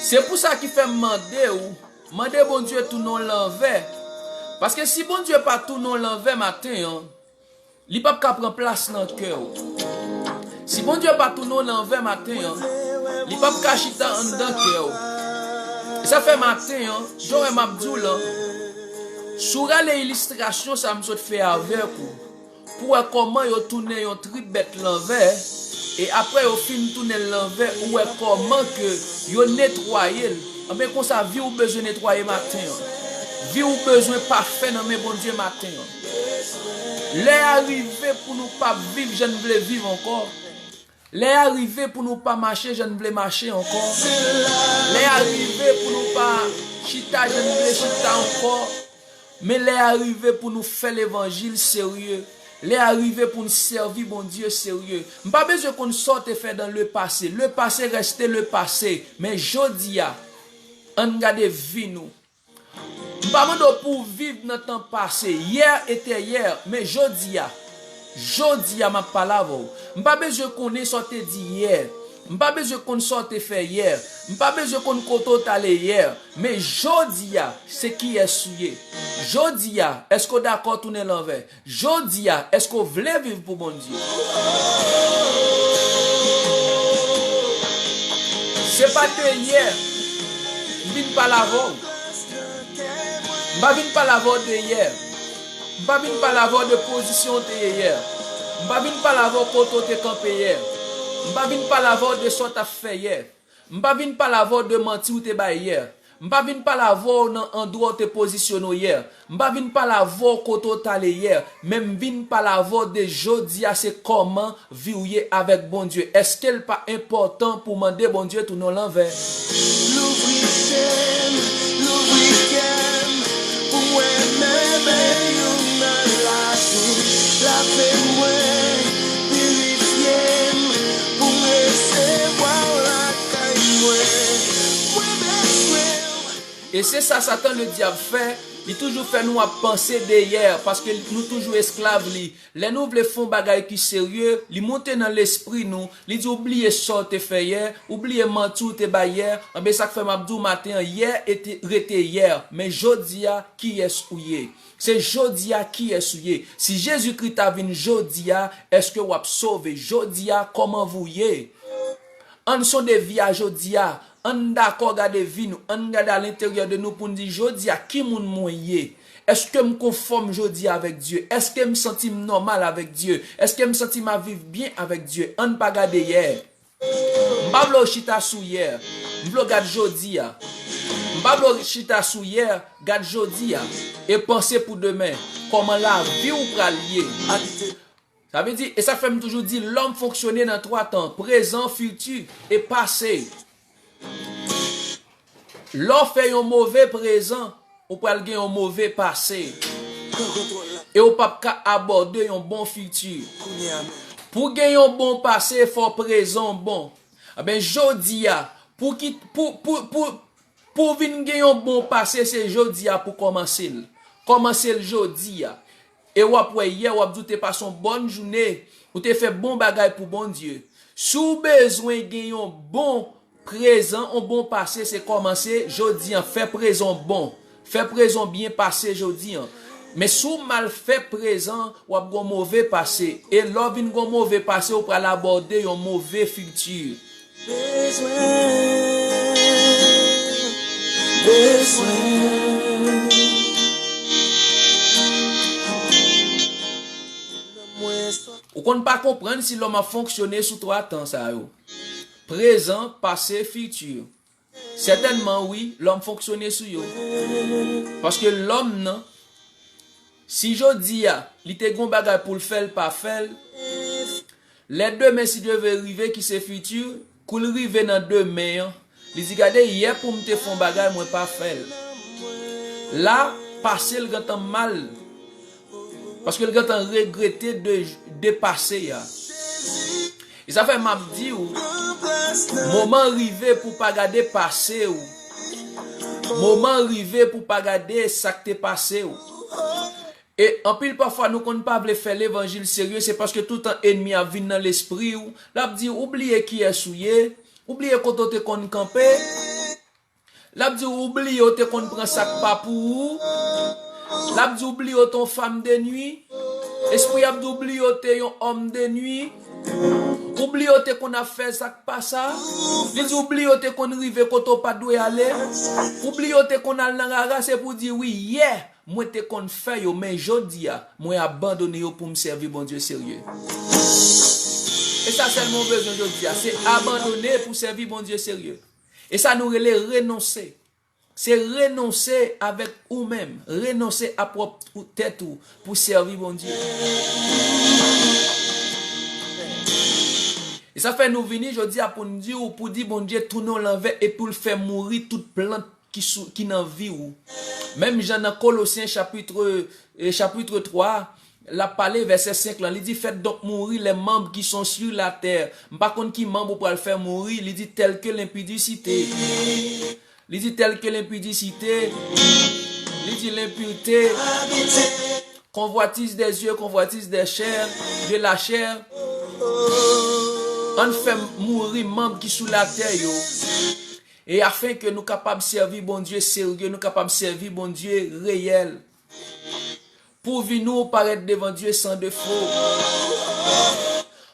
Se pou sa ki fè m mande w, mande Bondye tounen w lanvè. Paske si Bondye pa tounen w lanvè maten an, li p ap ka pran plas nan kè w. Si Bondye pa tounen w lanvè maten an, li p ap ka chita anndan kè w. E sa fè maten an, jan w wè m ap di w lan, si w rale ilistrasyon sa m sot fè avèk ou, pou w wè kòman yo tounen yon trip bèt lanvè, e apre yo fin tounen l lanvè, ou wè kòman ke yo netwaye l. Anben, konsa, vi w bezwen netwaye maten an. Vi w bezwen pafè nan men Bondye maten an. Lè a rive pou nou p ap viv jan n vle viv ankò. Lè a rive pou nou pa mache jan n vle mache ankò. Lè a rive pou nou pa chita jan n vle chita ankò. Men lè a rive pou nou fè levanjil serye. Lè a rive pou n sèvi Bondye serye. M pa bezwen konn sa w te fè dans le passé. Le passé reste le passé. Men jodi a, ann gade vi nou. M pa mande w pou w viv nan tan pase. Hier était hier, men jodi a, jodi a m ap pale avè w. M pa bezwen konnen sa w te di yè. M pa bezwen konn sa w te fè yè. M pa bezwen konn kote w t ale yè. Men jodi a, se kiyès ou ye. Jodi a, èske w dakò tounen lanvè? Jodi a, èske w vle viv pou Bondye? Se pa de yè m vin pale avè w. M pa vin pale avè w de yè. M pa vin pale avè w de pozisyon w te ye yè. M pa vin pale avè w kote w te kanpe yè. M pa vin pale avè w de sa w t ap fè yè. M pa vin pale avè w de manti w te bay yè. M pa vin pale avè w nan andwa w te pozisyone w yè. M pa vin pale avè w kote w t ale yè. Men m vin pale avè w de jodi a, se kòman vi w ye avèk Bondye. Èske l pa enpòtan pou w mande Bondye tounen w lanvè? Louvri je m, louvri kè m, pou m wè mèvèy ou nan lavi. Lave mwen, pirifye m, E se sa Satan Ledyab fè, li toujou fè nou ap panse dèyè, paske nou toujou esklav li. Lè nou vle fè yon bagay ki serye, li monte nan lespri nou, li di w bliye sa w te fè yè, ou bliye manti w te bay yè, anben sa k fè m ap di w maten an, yè ete, rete yè, men jodi a, kiyès ou ye? Se jodi a kiyès ou ye. Si Jezikri ta vin jodi a, èske w ap sove? Jodi a, kòman vou ye? Ann sonde vi a jodi a. Ann dakò gade vi nou. Ann gade alenteryè de nou pou n di jodi a ki moun mwen ye. Èske m konfòm jodi a avèk Dye? Èske m santi m nòmal avèk Dye? Èske m santi m ap viv byen avèk Dye? Ann pa gade yè. M pa vle w chita sou yè. M vle w gad jodi a. M pa vle w chita sou yè, gad jodi a. E panse pou demen. Kòman lavi w pral ye? Sa vle di, e sa fè m toujou di, lòm fonksyone nan twa tan, prezan, fiti e pase. Lè w fè yon move prezan, ou pral gen yon move pase. E ou p ap ka abòde yon bon fiti. Pou gen yon bon pase, fò prezan w bon. Anben, jodi a, pou ki, pou, pou, pou, pou w vin gen yon bon pase, se jodi a pou kòmanse l. Kòmanse l jodi a. E w ap wè yè, w ap di w te pase yon bòn jounen, ou te fè bon bagay pou Bondye. Si w bezwen gen yon bon prezan, yon bon pase, se kòmanse jodi an. Fè prezan w bon. Fè prezan w byen pase jodi an. Men si w mal fè prezan, w ap gen yon move pase. E lè w vin gen yon move pase, ou pral abòde yon move fiti. Bezwen, bezwen. Ou konn pa konprann si lòm ap fonksyone sou twa tan sa yo. Prezan, pase, fiti. Sètènman, wi, lòm fonksyone sou yo. Paske lòm nan, si jodi a, li te gen yon bagay pou l fè, l pa fè l, lè demen, si Dye vle, rive, ki se fiti, kou l rive nan demen an, li di, "Gade, yè pou m te fè yon bagay, mwen pa fè l." La, pase l gentan mal. Paske l gentan regrete de, de pase a. E sa fè m ap di w, moman rive pou w pa gade pase w. Moman rive pou w pa gade sa k te pase w. E anpil pafwa nou konn pa vle fè levanjil serye, se paske toutan ènmi a vin nan lespri w, l ap di w, "Ou bliye kiyès ou ye, ou bliye kote w te konn kanpe." L ap di w, "Ou bliye w te konn pran sa k pa pou ou." L ap di w, "Ou bliye w te yon fanm de nwi." Espri ap di w, "Ou bliye w te yon òm de nwi." Ou bliye w te konn ap fè sa k pa sa. Li di w, "Ou bliye w te konn rive kote w pa dwe ale." Ou bliye w te konn al nan rara, se pou di, "Wi, yè, mwen te konn fè yo, men jodi a, mwen abandone yo pou m sèvi Bondye serye." E sa sèlman w bezwen jodi a, se abandone pou sèvi Bondye serye. E sa nou rele renonse. Se renonse avèk ou menm. Renonse a pwòp ou, tèt ou pou sèvi Bondye. E sa fè nou vini jodi a pou n di w, pou di Bondye tounen w lanvè epi w l fè mouri tout plant ki sou, ki nan vi w. Menm jan nan Kolosyen chapit, e, chapit twa, l ap pale vèsè senk lan, li di, "Faites donc mourir les membres qui sont sur la terre." M pa konn ki manm ou pral fè mouri, li di, "Tels que l'impudicité." Li di, "Tels que l'impudicité." Li di, "L'impurité, convoitise des yeux, convoitise des chairs, de la chair." Ann fè mouri manm ki sou latè yo. E afin ke nou kapab sèvi Bondye serye, nou kapab sèvi Bondye reyèl. Pou vi nou parèt devan Dye san defo.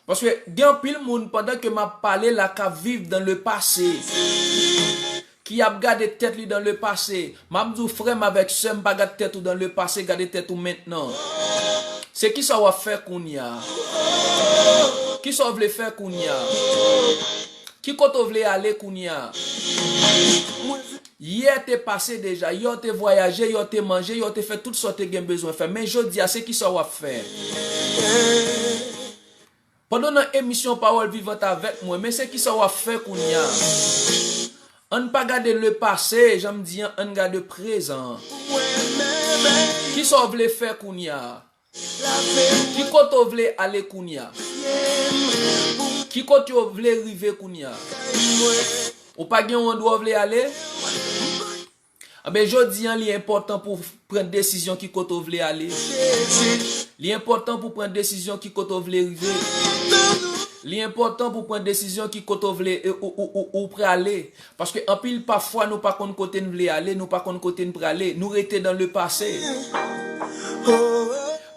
Paske gen anpil moun, pandan ke m ap pale la, k ap viv dans le passé, ki ap gade tèt li dans le passé. M ap di w, frè m avèk sè m, pa gade tèt ou dans le passé, gade tèt ou mentnan. Se kisa w ap fè kounye a? Kisa w vle fè kounye a? Ki kote w vle ale kounye a? Yè te pase deja, yè w te vwayaje, yè w te manje, yè w te fè tout sa w te gen bezwen fè. Men jodi a, se kisa w ap fè? Pandan w nan emisyon Pawòl Vivant avèk mwen, men se kisa w ap fè kounye a? Ann pa gade le passé, jan m di an, ann gade prezan an. Kisa w vle fè kounye a? Ki kote w vle ale kounye a? Ki kote w vle rive kounye a? Ou pa gen yon andwa w vle ale? Anben, jodi a, li enpòtan pou w pran desizyon ki kote w vle ale. Li enpòtan pou w pran desizyon ki kote w vle rive. Li enpòtan pou w pran desizyon ki kote w vle, e, ou, ou, ou, ou prale. Paske anpil pafwa, nou pa konn kote n vle ale, nou pa konn kote n prale, nou rete dans le passé.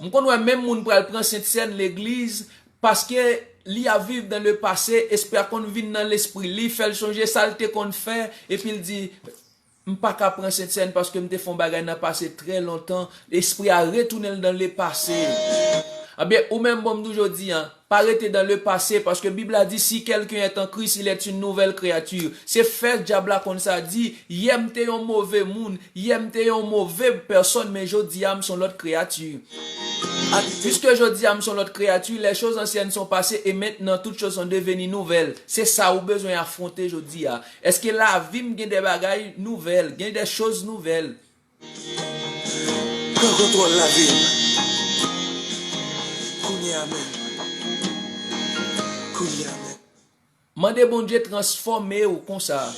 M konn wè menm moun pral pran Sentsèn legliz, paske li ap viv dans le passé, espri a konn vin nan lespri li, fè l sonje sa l te konn fè, epi l di, "M pa ka pran Sentsèn paske m te fè yon bagay nan pase trè lontan." Espri a retounen l dans le passé. Anben, ou menm, bon, m di w jodi a, pa rete dans le passé, paske Bib la di, "Si quelqu'un est en Christ, il est une nouvelle créature." Se fè dyab la konn sa di, "Yè m te yon move moun, yè m te yon move pèsòn, men jodi a, m se yon lòt kreyati." Puisque jodi a, m se yon lòt kreyati, les choses anciennes sont passées et maintenant toutes choses sont devenues nouvelles. Se sa ou bezwen afwonte jodi a. Èske lavi m gen de bagay nouvèl, gen de choz nouvèl? Pran kontwòl lavi m. Kounye a menm. Kounye a menm. Mande Bondye transfòme w konsa.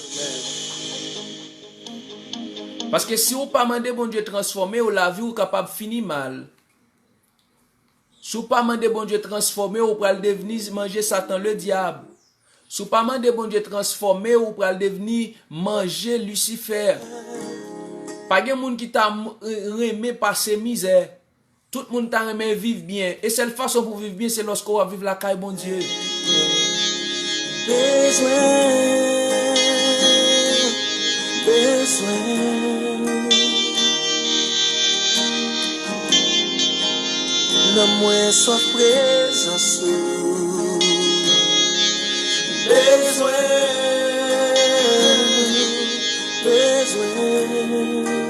Paske si w pa mande Bondye transfòme w, lavi w kapab fini mal. Si w pa mande Bondye transfòme w, ou pral devni manje Satan Ledyab. Si w pa mande Bondye transfòme w, ou pral devni manje Lisifè. Pa gen moun ki ta m-, renmen pase mizè. Tout moun ta renmen viv byen. E sèl fason pou viv byen, se lòske w ap viv lakay Bondye. Bezwen, bezwen. Nanm mwen swaf prezans ou. Bezwen, bezwen.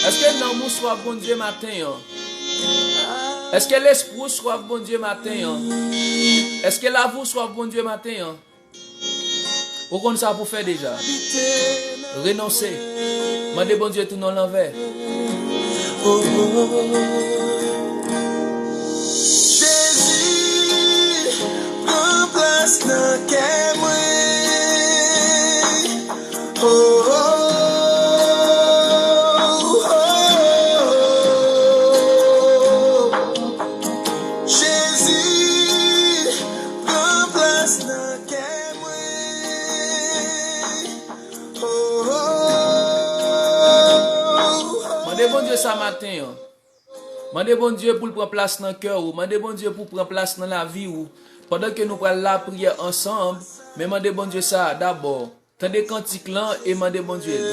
Èske nanm ou swaf Bondye maten an? Èske lespri w swaf Bondye maten an? Èske lavi w swaf Bondye maten an? Ou konn sa pou fè deja. Renonse. Mande Bondye tounen w lanvè. Jezi, pran plas nan kè mwen. Oh, oh, oh, oh. Jezi, pran plas nan kè mwen. Oh, oh, oh, oh. Mande Bondye sa maten an. Mande Bondye pou l pran plas nan kè w. Mande Bondye pou pran plas nan lavi w. Pandan ke nou pral lapriyè ansanm, men mande Bondye sa dabò. Tande kantik lan e mande Bondye l.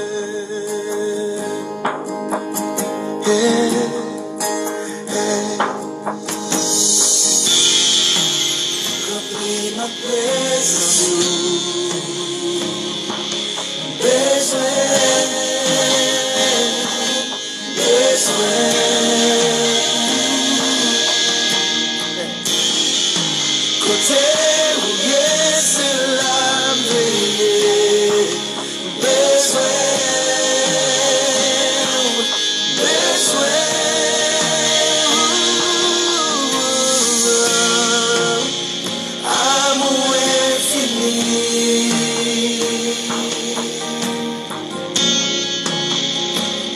Ranpli m ak prezans ou. Bezwen, bezwen. Kote ou ye, se la m vle ye. Bezwen, bezwen. Amou enfini.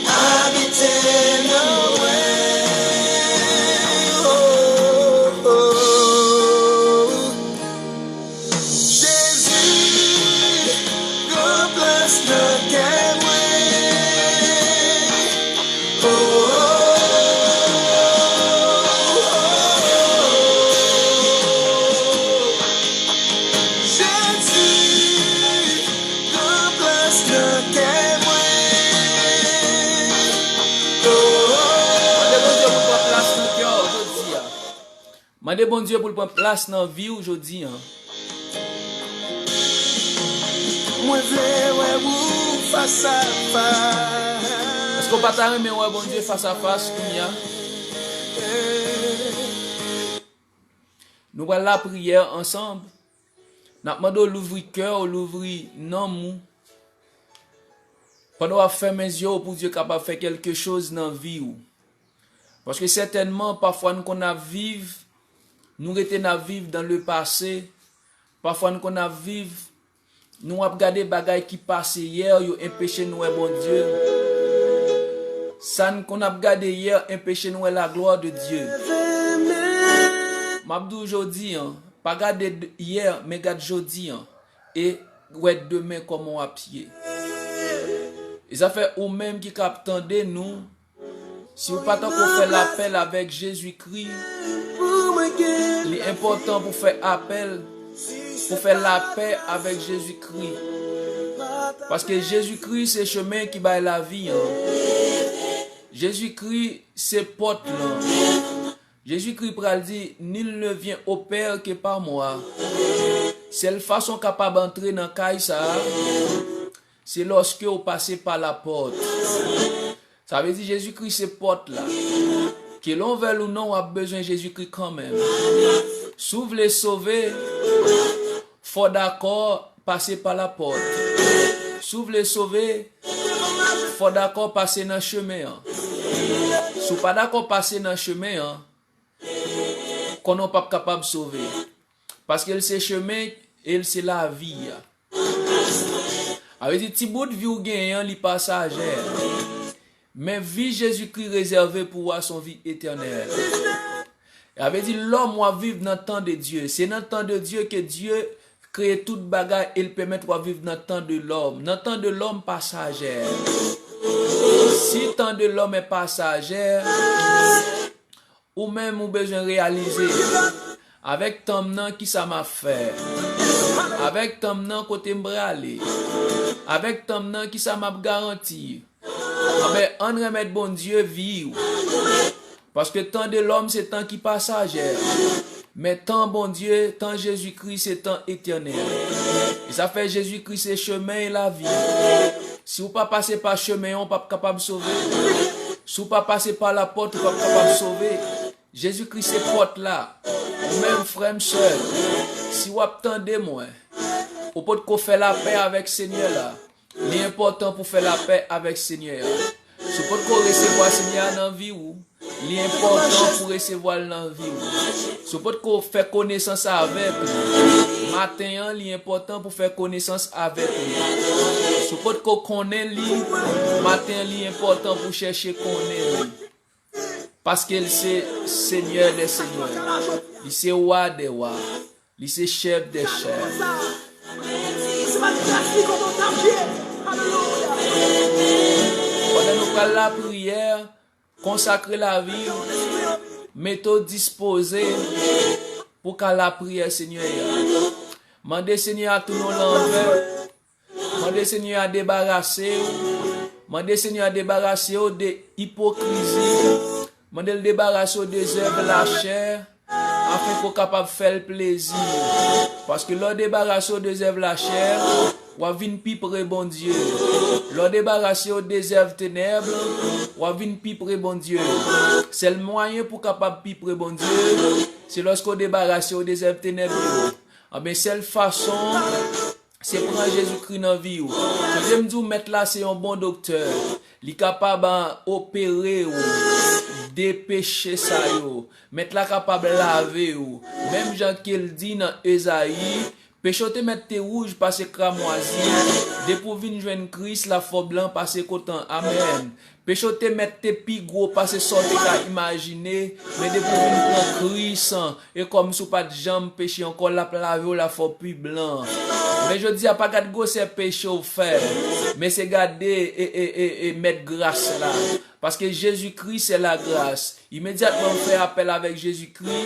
Abite nan mwen. Oh, oh, oh. Jezi, pran plas nan kè mwen. Oh, oh, oh, oh, oh. Jezi, pran plas nan kè mwen. Oh, oh, oh. Mande Bondye pou pran plas nan kè w jodi a. Mande Bondye pou l pran plas nan vi w jodi a. Mwen vle wè ou fas a fas. Èske w pa ta renmen wè Bondye fas a fas kounye a? Nou pral lapriyè ansanm. N ap mande w louvri kè w, louvri nanm ou. Pandan w ap fèmen zye w pou Dye kapab fè kèlke choz nan vi w. Paske sètènman, pafwa n konn ap viv, nou rete n ap viv dans le passé. Pafwa n konn ap viv Nou ap gade bagay ki pase yè yo enpeche n wè Bondye. Sa n konn ap gade yè enpeche n wè laglwa de Dye. M ap di w jodi an, pa gade d- yè, men gad jodi an. E wè demen kòman w ap ye. E sa fè ou menm ki ka ap tande nou, si w pa tankou fè lapèl avèk Jezikri, li enpòtan pou fè apèl, pou fè lapè avèk Jezikri. Paske Jezikri se chemen ki bay lavi an. Jezikri se pòt lan. Jezikri pral di, nul ne vient au Père que par moi. Sèl fason w kapab antre nan kay sa a, se lòske w pase pa lapòt. Sa vle di Jezikri se pòt la. Ke l on vle ou non, w ap bezwen Jezikri kanmenm. Si w vle sove, fò w dakò pase pa lapòt. Si w vle sove, fò w dakò pase nan chemen an. Si w pa dakò pase nan chemen an, konnen w p ap kapab sove. Paske l se chemen e l se lavi a. A vle di, ti bout vi w genyen an, li pasajè. Men vi Jezikri rezève pou w a, se yon vi etènèl. A vle di, lòm w ap viv nan tan de Dye. Se nan tan de Dye ke Dye kreye tout bagay e l pèmèt w ap viv nan tan de lòm. Nan tan de lòm pasajè. Si tan de lòm è pasajè, ou menm ou bezwen reyalize, avèk tan m nan, kisa m ap fè? Avèk tan m nan, kote m prale? Avèk tan m nan, kisa m ap garanti? Anben, ann renmèt Bondye vi w. Paske tan de lòm se tan ki pasajè. Men tan Bondye, tan Jezikri, se tan etènèl. E sa fè Jezikri se chemen e lavi. Si w pa pase pa chemen an, w p ap kapab sove. Si w pa pase pa lapòt, ou p ap kapab sove. Jezikri se pòt la. Ou menm, frè m, sè m, si w ap tande mwen, ou potko fè lapè avèk Senyè la, li enpòtan pou fè lapè avèk Senyè a. Si w potko resevwa Senyè a nan vi w, li enpòtan pou resevwa l nan vi w. Si w potko fè konesans avèk li, maten an, li enpòtan pou fè konesans avèk li. Si w potko konnen li, maten an, li enpòtan pou chèche konnen li. Paske l se Senyè dè senyè. Li se Wa dè wa. Li se Chèf dè chèf. Pandan nou pral lapriyè, konsakre lavi w, mete w dispoze pou ka lapriyè Senyè a. Mande Senyè a tounen w lanvè. Mande Senyè a debarase w. Mande Senyè a debarase w de ipokrizi. Mande l debarase w de zèv lachè, afin ke w kapab fè l plezi. Paske lè w debarase w de zèv lachè, w ap vin pi pre Bondye. Lè w debarase w de zèv tenèb, w ap vin pi pre Bondye. Sèl mwayen pou w kapab pi pre Bondye, se lòske w debarase w de zèv tenèb yo. Anben, sèl fason, se pran Jezikri nan vi w. Tande m di w, Mèt la se yon bon doktè. Li kapab, a, opere w de peche sa yo. Mèt la kapab lave w. Menm jan ke l di nan Ezayi, peche w te mèt te wouj pase kramwazi, depi w vin jwenn Kris, l ap fè w blan pase kotan. Amèn. Peche w te mèt te pi gwo pase sa w te ka imajine, men depi w vin pran Kris, e kòmsi w pa t janm peche ankò, l ap lave w, l ap fè w pi blan. Men jodi a, pa gad gwosè peche w fè, men se gade e, e, e, e mèt gras la. Paske Jezikri se lagras. Imedyatman m fè apèl avèk Jezikri,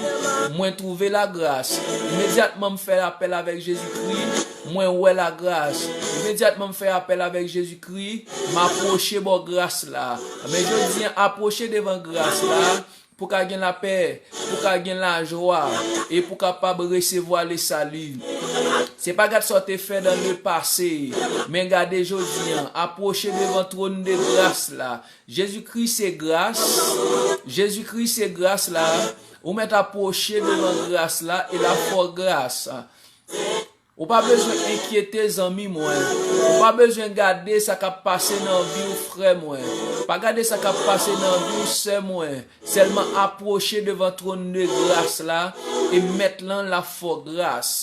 mwen twouve lagras. Imedyatman m fè apèl avèk Jezikri, mwen wè lagras. Imedyatman m fè apèl avèk Jezikri, m apwoche bò gras la. Men jodi an, apwoche devan gras la, pou ka gen lapè, pou ka gen lajwa, e pou kapab resevwa le sali. Se pa gad sa w te fè dan le pase, men gade jodi an, apwoche devan twòn de gras la. Jezikri se gras. Jezikri se gras la. Ou mèt apwoche devan gras la e l ap fè w gras. Ou pa bezwen enkyete, zanmi mwen. Ou pa bezwen gade sa k ap pase nan vi w, frè mwen. Pa gade sa k ap pase nan vi w, sè mwen. Sèlman apwoche devan twòn de gras la e Mèt lan l ap fè w gras.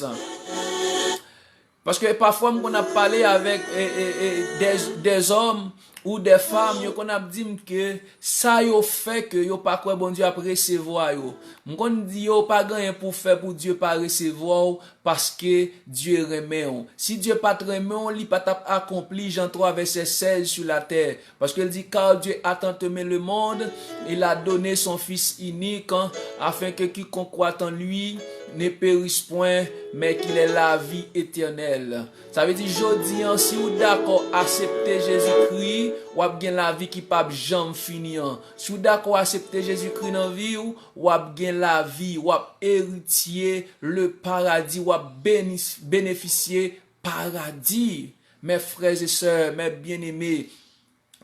Paske pafwa m konn ap pale avèk e, e, e, dè, dèzòm ou dè fanm, yo konn ap di m ke sa yo fè ke yo pa kwè Bondye ap resevwa yo. M konn di yo pa gen anyen pou fè pou Dye pa resevwa w, paske Dye renmen w. Si Dye pa t renmen w, li pa t ap akonpli Jan twa vèsè sèz sou latè. Paske l di, car Dieu a tant aimé le monde, il a donné son Fils unique, afin que quiconque croit en lui ne périsse point, mais qu'il ait la vie éternelle. Sa vle di, jodi an, si w dakò aksepte Jezikri, w ap gen lavi ki p ap janm fini an. Si w dakò aksepte Jezikri nan vi w, w ap gen lavi, w ap eritye le paradi, w ap beni-, benefisye paradi. Mes frères et sœurs, mes bien-aimés,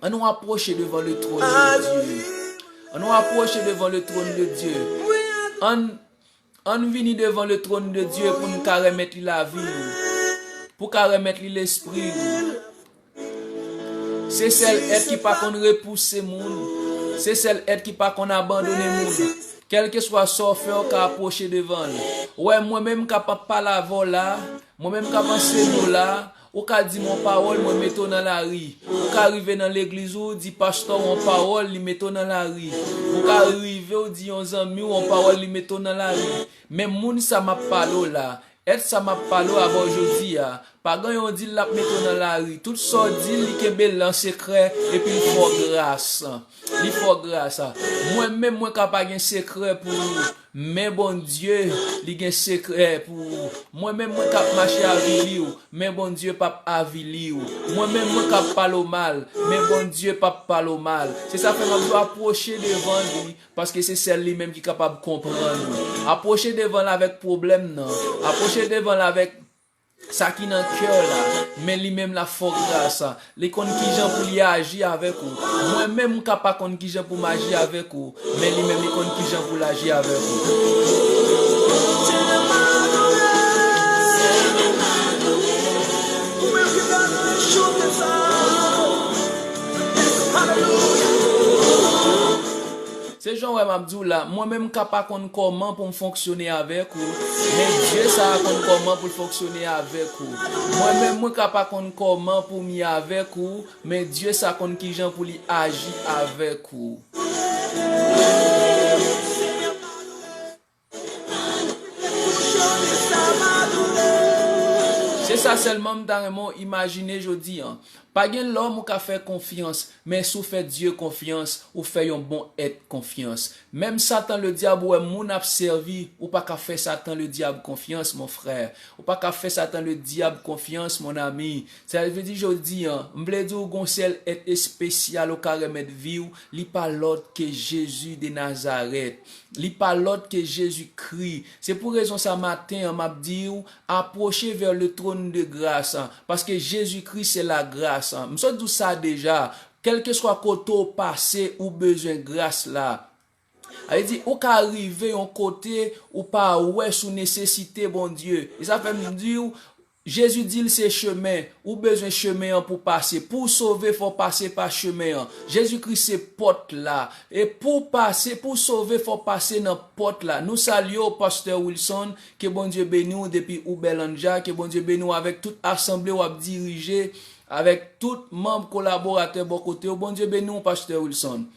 ann nou apwoche devan le trône de Dieu. Ann nou apwoche devan le trône de Dieu. Ann, ann vini devan le trône de Dieu pou n ka remèt li lavi nou. Pou ka remèt li lespri nou. Se sèl èt ki pa konn repouse moun. Se sèl èt ki pa konn abandone moun. Kèlkeswa sa w fè, w ka apwoche devan l. Ou wè, mwen menm k ap pale avè w la, mwen menm k ap anseye w la, ou ka di m yon pawòl, mwen mete w nan lari. Ou ka rive nan legliz ou, di pastè w yon pawòl, li mete w nan lari. Ou ka rive, ou di yon zanmi w yon pawòl, li mete w nan lari. Men moun sa m ap pale w la, èt sa m ap pale w avè w jodi a, pa gen yon di l l ap mete w nan lari. Tout sa w di l, li kenbe l an sekrè, epi l fè w gras. Li fè w gras. Mwen menm, mwen ka pa gen sekrè pou ou, men Bondye, li gen sekrè pou ou. Mwen menm, mwen k ap mache avili w, men Bondye p ap avili w. Mwen menm, mwen k ap pale w mal, men Bondye p ap pale w mal. Se sa fè m ap di w apwoche devan li, paske se sèl li menm ki kapab konprann ou. Apwoche devan l avèk pwoblèm nan. Apwoche devan l avèk sa ki nan kè w la. Men li menm l ap fè w gras. Li konn kijan pou li aji avèk ou. Mwen menm, m ka pa konn kijan pou m aji avèk ou. Men li menm, li konn kijan pou l aji avèk ou. Se jan w wè m ap di w la, mwen menm m ka pa konn kòman pou m fonksyone avèk ou, men Dye sa a konn kòman pou l fonksyone avèk ou. Mwen menm mwen ka pa konn kòman pou m ye avèk ou, men Dye sa konn kijan pou li aji avèk ou. Se sa sèlman m ta renmen w imajine jodi an. Pa gen lòm ou ka fè konfyans, men si w fè Dye konfyans, ou fè yon bon èt konfyans. Menm Satan Ledyab ou wè moun ap sèvi, ou pa ka fè Satan Ledyab konfyans, mon frè. Ou pa ka fè Satan Ledyab konfyans, mon ami. Sa vle di jodi an, m vle di w gon sèl èt espesyal ou ka remèt vi w, li pa lòt ke Jezi de Nazarèt. Li pa lòt ke Jezikri. Se pou rezon sa maten an, m ap di w, apwoche vè le trône de grâce, paske Jezikri se lagras. M sot di w sa deja, kèlkeswa kote w pase, ou bezwen gras la. Sa vle di, ou ka rive yon kote, ou pa wè si w nesesite Bondye. E sa fè m di w, Jezi di l se chemen, ou bezwen chemen an pou pase. Pou w sove, fò w pase pa chemen an. Jezikri se pòt la. E pou w pase, pou w sove, fò w pase nan pòt la. Nou salye w, Pastè Wilson, ke Bondye beni w depi Uberlândia, ke Bondye beni w avèk tout asanble w ap dirije, avèk tout manm kolaboratè bò kote w. Bondye beni w, Pastè Wilson.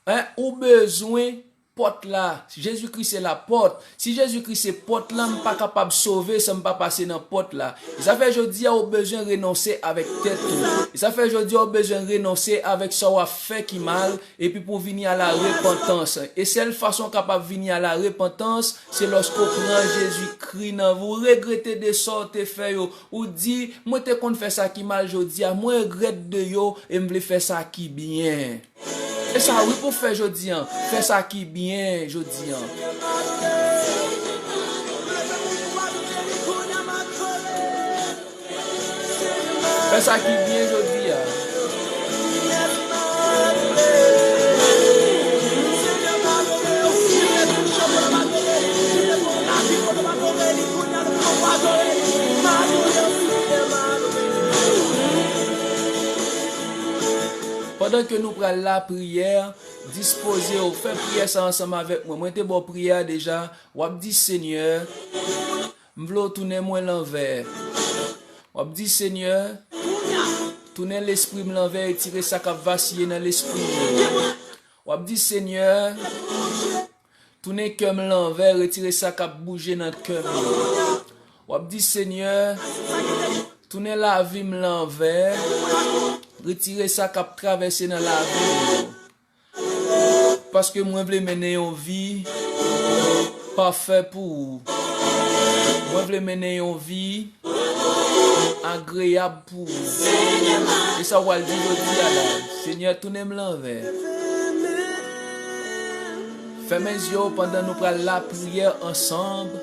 Hein, ou bezwen pòt la. Jezikri se lapòt. Si Jezikri se pòt la, m pa kapab sove san m pa pase nan pòt la. E sa fè jodi a ou bezwen renonse avèk tèt ou. E sa fè jodi a ou bezwen renonse avèk sa w ap fè ki mal, epi pou w vini a la repantans. E sèl fason w kapab vini a la repantans, se lòske w pran Jezikri nan vi w, ou regrete de sa w te fè yo. Ou di, mwen te konn fè sa ki mal, jodi a, mwen regrèt de yo, e m vle fè sa ki byen. E sa wi pou fè jodi an. Fè sa ki byen jodi an. Fè sa ki byen jodi a. Pandan ke nou pral lapriyè, dispoze w, fè priyè sa ansanm avèk mwen. Mwen te ba w priyè a deja. W ap di, Senyè, m vle w tounen mwen lanvè. W ap di, Senyè, tounen lespri m lanvè, retire sa k ap vasiye nan lespri m yo. W ap di, Senyè, tounen kè m lanvè, retire sa k ap bouje nan kè m yo. W ap di, Senyè, tounen lavi m lanvè, retire sa k ap travèse nan lavi m yo. Paske mwen vle mennen yon vi pafè pou ou. Mwen vle mennen yon vi agreyab pou ou. E sa w al di jodi a la, Senyè, tounen m lanvè. Fèmen zye w pandan nou pral lapriyè ansanm.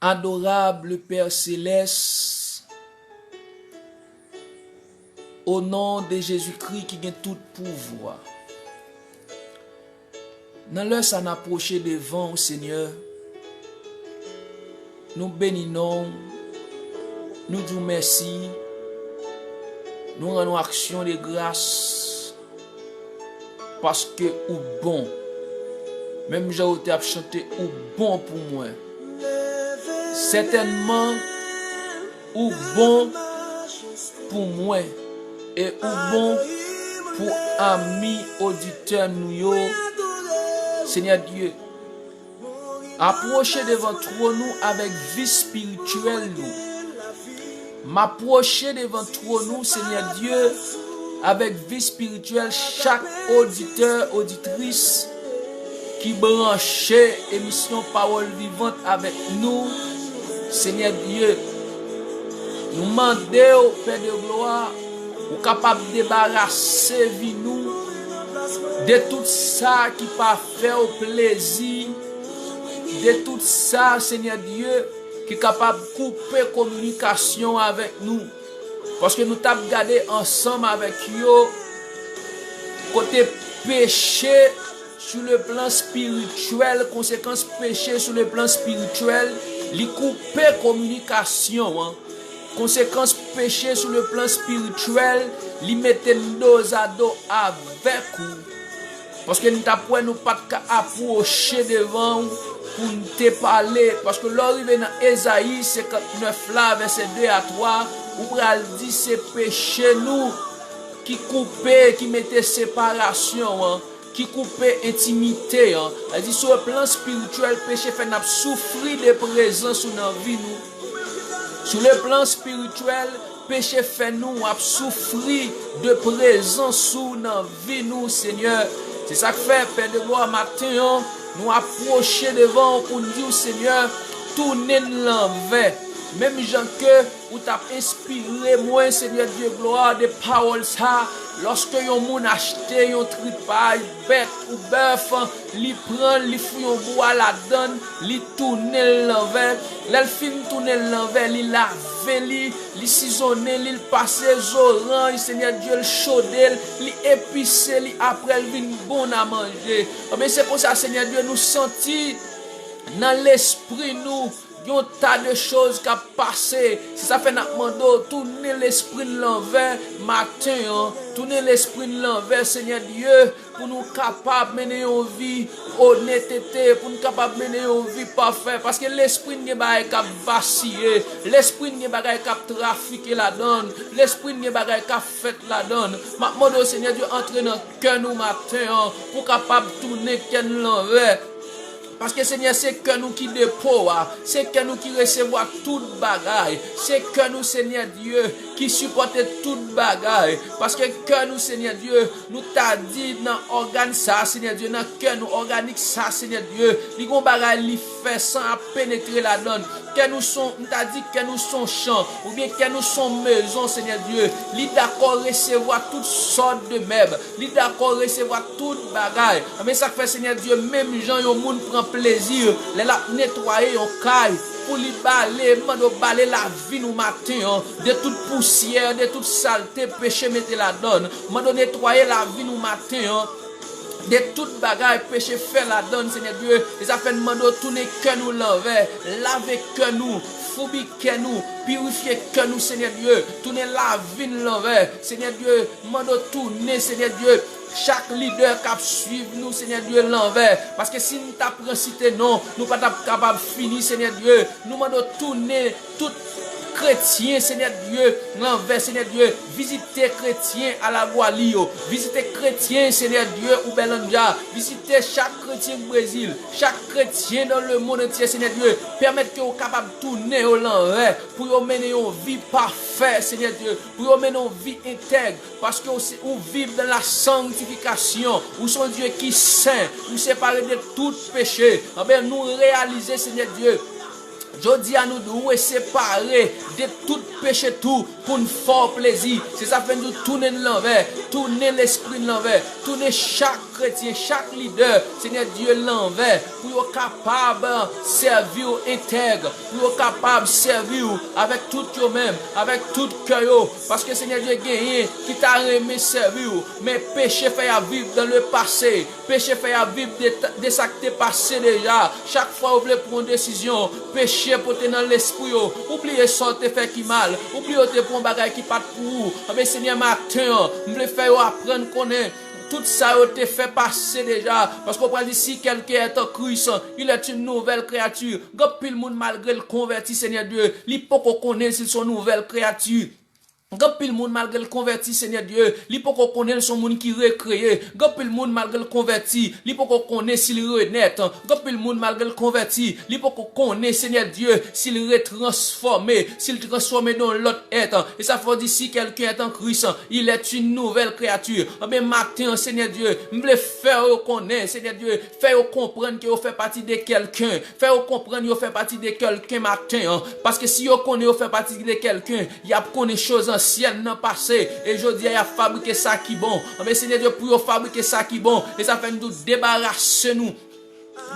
Adorable Père Céleste, au nom de Jésus-Christ ki gen tout pouvwa. Nan lè sa n apwoche devan w, Senyè, nou beni non w, nou di w mèsi, nou rann w aksyon de gras. Paske ou bon. Menm jan yo te ap chante, ou bon pou mwen. Sètènman, ou bon pou mwen. E ou bon pou ami oditè nou yo. Senyè Dye, apwoche devan twòn ou avèk vi espirityèl nou. M apwoche devan twòn ou, Senyè Dye, avèk vi espirityèl chak oditè, oditris ki branche emisyon Pawòl Vivant avèk nou, Senyè Dye. Nou mande w, Pè de glwa, ou kapab debarase vi nou de tout sa ki pa fè w plezi, de tout sa, Senyè Dye, ki kapab koupe kominikasyon avèk nou. Paske nou t ap gade ansanm avèk yo kote peche sou le plan espirityèl, konsekans peche sou le plan espirityèl, li koupe kominikasyon an. Konsekans peche sou le plan espirityèl, li mete n dozado avèk ou. Paske n t ap wè nou pa t ka apwoche devan w pou n te pale. Paske lè w rive nan Ezayi senkantnèf la, vèsè de a twa, ou pral di se peche nou ki koupe, ki mete separasyon an, ki koupe entimite an. Sa di, sou le plan espirityèl, peche fè n ap soufri de prezans ou nan vi nou. Sou le plan espirityèl, peche fè nou ap soufri de prezans ou nan vi nou, Senyè. Se sa k fè, Pè de glwa, maten an, nou apwoche devan w pou n di w, Senyè, tounen n lanvè. Menm jan ke ou t ap enspire mwen, Senyè Dye glwa, de pawòl sa, lòske yon moun achte yon tripay, bèk ou bèf, li pran l, li fouye yon bwa ladan l, li tounen l lanvè. Lè l fin tounen l lanvè, li lave li, li sizonnen li, l pase zoranj, Senyè Dye, l chode l, li epise li, apre l vin bon nan manje. Anben, se konsa, Senyè Dye, nou santi nan lespri nou yon ta de choz k ap pase. Se sa fè n ap mande w tounen lespri n lanvè maten an, tounen lespri n lanvè, Senyè Dye, pou nou kapab mennen yon vi onètete, pou nou kapab mennen yon vi pafè, paske lespri n gen bagay k ap vasiye, lespri n gen bagay k ap trafike ladan l, lespri n gen bagay k ap fèt ladan l. M ap mande w, Senyè Dye, antre nan kè nou maten an, pou w kapab tounen kè n lanvè. Paske, Senyè, se kè nou ki depo a, se kè nou ki resevwa tout bagay, se kè nou, Senyè Dye, ki sipòte tout bagay. Paske kè nou, Senyè Dye, nou ta di nan ògàn sa, Senyè Dye, nan kè nou, òganik sa, Senyè Dye, li gon bagay li fè, san ap penetre ladan l. Kè nou son, m ta di kè nou son chan, oubyen kè nou son mezon, Senyè Dye. Li dakò resevwa tout sòt de mèb. Li dakò resevwa tout bagay. Anben, sa k fè, Senyè Dye, menm jan yon moun pran plezi lè l ap netwaye yon kay, pou li bale, m mande w bale lavi nou maten an, de tout pousyè, de tout salte peche mete ladan l. M mande w netwaye lavi nou maten an de tout bagay peche fè ladan l, Senyè Dye. E sa fè n mande w tounen kè nou lanvè, lave kè nou, foubi kè nou, pirifye kè nou, Senyè Dye. Tounen lavi n lanvè, Senyè Dye. M mande w tounen, Senyè Dye, Chak lidè k ap swiv nou, Senyè Dye, lanvè. Paske si n ta pran site non, nou pa t ap kapab fini, Senyè Dye. Nou mande w tounen tout kretyen, Senyè Dye, lanvè, Senyè Dye. Vizite kretyen Alaguali yo. Vizite kretyen, Senyè Dye, Uberlândia. Vizite chak kretyen Brezil, chak kretyen dans le monde entier, Senyè Dye. Pèmèt ke w kapab tounen yo lanvè, pou yo mennen yon vi pafè, Senyè Dye. Pou yo mennen yon vi entèg, paske ou se, ou viv dans la sanctification, ou se yon Dye ki sen, ou separe de tout peche. Anben, nou reyalize, Senyè Dye, jodi a nou dwe separe de tout peche tou pou n fè w plezi. Se sa fè n di w tounen n lanvè, tounen lespri n lanvè, tounen chak kretyen, chak lidè, Senyè Dye, lanvè, pou yo kapab sèvi w entèg, pou yo kapab sèvi w avèk tout yo menm, avèk tout kè yo, paske, Senyè Dye, genyen ki ta renmen sèvi w, men peche fè y ap viv dans le passé, peche fè y ap viv de, de sa k te pase deja. Chak fwa yo vle pran yon desizyon, peche pote nan lespri yo, ou bliye sa w te fè ki mal, ou bliye w te pran yon bagay ki pa t pou ou. Anben, Senyè, maten an, m vle fè yo aprann konnen tout sa yo te fè pase deja, paske w pral di, si quelqu'un est en Christ, il est une nouvelle créature. Gen anpil moun, malgre l konvèti, Senyè Dye, li poko konnen si l se yon nouvèl kreyati. Gen anpil moun, malgre l konvèti, Senyè Dye, li poko konnen l se yon moun ki rekreye. Gen anpil moun, malgre l konvèti, li poko konnen si l renèt. Gen anpil moun, malgre l konvèti, li poko konnen, Senyè Dye, si l retransfòme, si l transfòme nan yon lòt èt. E sa fè w di, si quelqu'un est en Christ, il est une nouvelle créature. Anben, maten an, Senyè Dye, m vle fè yo konnen, Senyè Dye, fè yo konprann ke yo fè pati de kèlken. Fè yo konprann yo fè pati de kèlken maten an. Paske si yo konnen yo fè pati de kèlken, y ap konnen choz ansyen nan pase. E jodi a, y ap fabrike sa ki bon. Anben, Senyè Dye, pou yo fabrike sa ki bon. E sa fè n tou debarase nou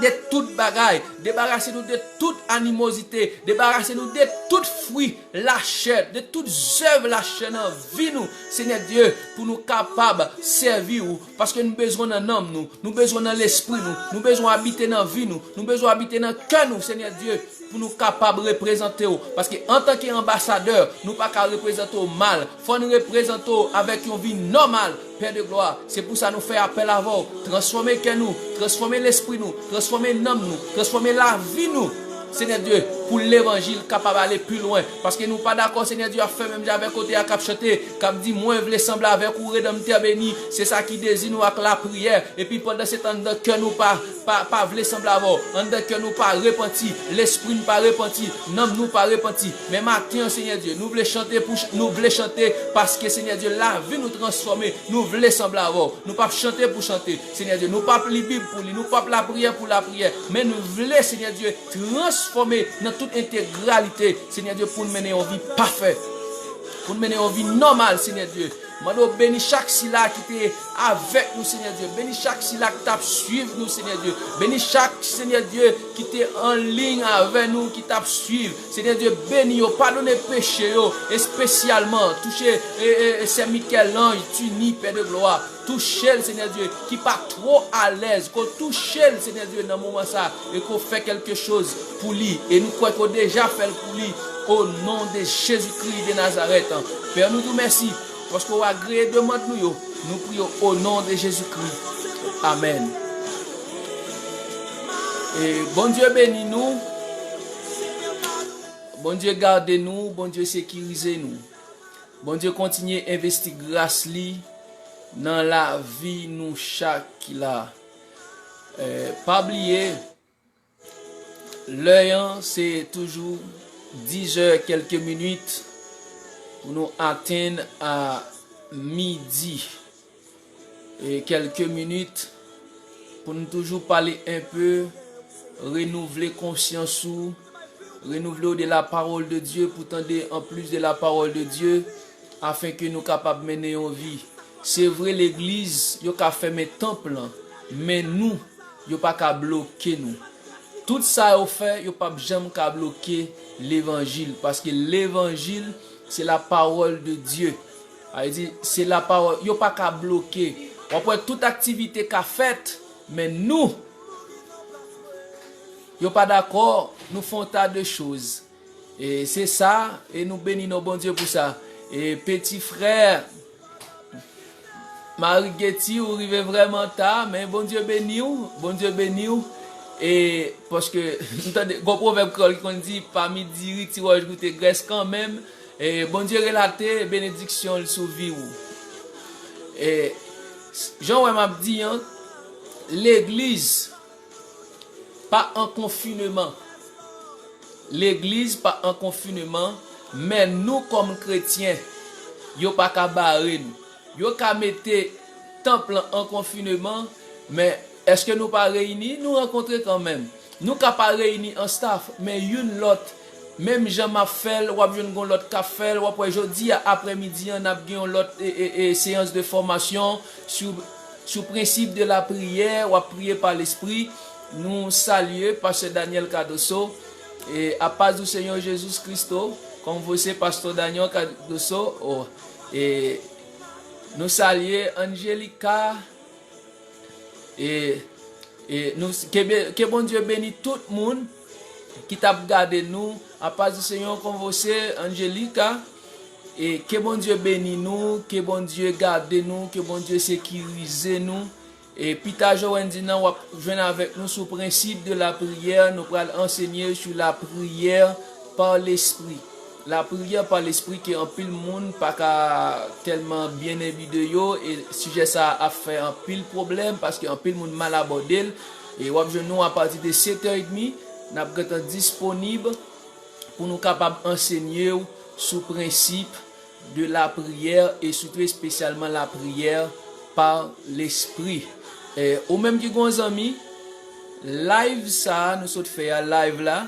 de tout bagay, debarase nou de tout animozite, debarase nou de tout fwi lachè, de tout zèv lachè nan vi nou, Senyè Dye, pou nou kapab sèvi w, paske nou bezwen nan nanm nou, nou bezwen nan lespri nou, nou bezwen abite nan vi nou, nou bezwen abite nan kè nou, Senyè Dye, pou nou kapab reprezante w, paske antanke anbasadè, nou pa ka reprezante w mal, fò n reprezante w avèk yon vi nòmal, Pè de glwa, se pou sa nou fè apèl avè w. Transfòme kè nou, transfòme lespri nou, transfòme nanm nou, transfòme lavi nou. Senyè Dye, pou levanjil kapab ale pi lwen. Paske nou pa dakò, Senyè Dye, ap fè menm jan avèk kote a k ap chante, k ap di, mwen vle sanble avèk ou, Redanmtè beni. Se sa ki dezi nou ak lapriyè. Epi pandan se tan anndan kè nou pa, pa, pa vle sanble avè w. Anndan kè nou pa repanti. Lespri n pa repanti. Nanm nou pa repanti. Men maten an, Senyè Dye, nou vle chante pou ch-, nou vle chante paske, Senyè Dye, lavi nou transfòme. Nou vle sanble avè w. Nou p ap chante pou chante, Senyè Dye. Nou p ap li Bib pou li. Nou p ap lapriyè pou lapriyè. Men nou vle, Senyè Dye, transfòme nan tout entegralite, Senyè Dye, pou n mennen yon vi pafè. Pou n mennen yon vi nòmal, Senyè Dye. Mande w beni chak sila ki te avèk nou, Senyè Dye. Beni chak sila ki t ap swiv nou, Senyè Dye. Beni chak, Senyè Dye, ki te an liy avè nou, ki t ap swiv. Senyè Dye, beni yo, padone peche yo, espesyalman touche, e, e, e, sè Michel-Ange Tuny, Pè de glwa. Touche l, Senyè Dye, ki pa two alèz, ke w touche l, Senyè Dye, nan moman sa, e ke w fè kèlke choz pou li. E nou kwè ke w deja fè l pou li, o non de Jezikri de Nazarèt. Pè, nou di w mèsi, paske w agreye demann nou yo. Nou priye w o non de Jezikri. Amèn. E Bondye beni nou. Bondye gade nou. Bondye sekirize nou. Bondye kontinye envesti gras li nan lavi nou chak ki la. Eh, pa bliye, lè an se toujou dizè kèlke minit pou nou atenn a midi. E kèlke minit pou n toujou pale enpe, renouvle konsyans ou, renouvle w de la parole de Dieu pou tande en plus de la parole de Dieu, afin ke nou kapab mennen yon vi. Se vre, legliz, yo ka fèmen tanp lan, men nou, yo pa ka bloke nou. Tout sa yo fè, yo p ap janm ka bloke levanjil, paske levanjil, se la parole de Dieu. Sa vle di, se la parole, yo pa ka bloke. W ap wè tout aktivite ka fèt, men nou, yo pa dakò, nou fè yon ta de choz. E se sa, e nou beni non Bondye pou sa. E peti frè, Marie Getty, ou rive vrèman ta, men Bondye beni w, Bondye beni w. E paske m tande gon pwovèb kreyòl ki konn di, pa midi ri, ti wòch goute grès kanmenm. E Bondye relate benediksyon l sou vi w. E jan w wè m ap di an, legliz pa an konfineman. Legliz pa an konfineman, men nou kòm kretyen, yo pa ka bare nou. Yo ka mete tanp lan an konfineman, men èske nou pa reyini? Nou rankontre kanmenm. Nou ka pa reyini an staff, men youn lòt, menm jan m ap fè l, w ap jwenn gon lòt k ap fè l. W ap wè jodi a aprèmidi an, n ap gen yon lòt e, e, e, seyans de fòmasyon sou, sou prensip de la priyè, w ap priye pa lespri. Nou salye Pastè Daniel Cardoso, e, a paz do Senhor Jesus Cristo, com você, Pastor Daniel Cardoso, oh, e, nou salye Angelica, e, e, nou, ke, be- ke Bondye beni tout moun ki t ap gade nou, a paz do Senhor com você, Angelica, e, ke Bondye beni nou, ke Bondye gade nou, ke Bondye sekirize nou. E pita Jowenn di nan w ap jwenn avèk nou sou prensip de la priyè. Nou pral ansenye sou la priyè pa lespri. La priyè pa lespri ke anpil moun pa ka tèlman byen enbi de yo, e sijè sa a ap fè anpil pwoblèm paske anpil moun mal abòde l. E w ap jwenn nou apati de sèt è edmi, n ap gentan disponib pou nou kapab ansenye w sou prensip de la priyè e sitou espesyalman la priyè pa lespri. E, ou menm ki gon zanmi, live sa a nou sot fè a, live la,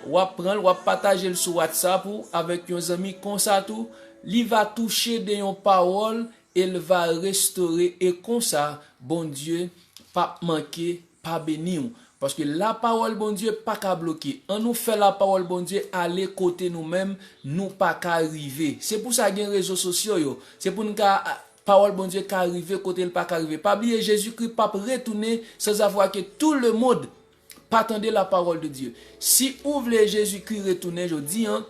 w ap pran l, w ap pataje l sou WhatsApp ou avèk yon zanmi konsa tou, li va touche de yon pawòl e l va restore e konsa Bondye p ap manke pa beni w. Paske lapawòl Bondye pa ka bloke. Annou fè lapawòl Bondye ale kote nou menm nou pa ka rive. Se pou sa gen rezo sosyo yo. Se pou n ka, pawòl Bondye ka rive kote l pa ka rive. Pa bliye Jezikri p ap retounen sanzavwa ke tou lemonn pa tande lapawòl de Dye. Si ou vle Jezikri retounen jodi an,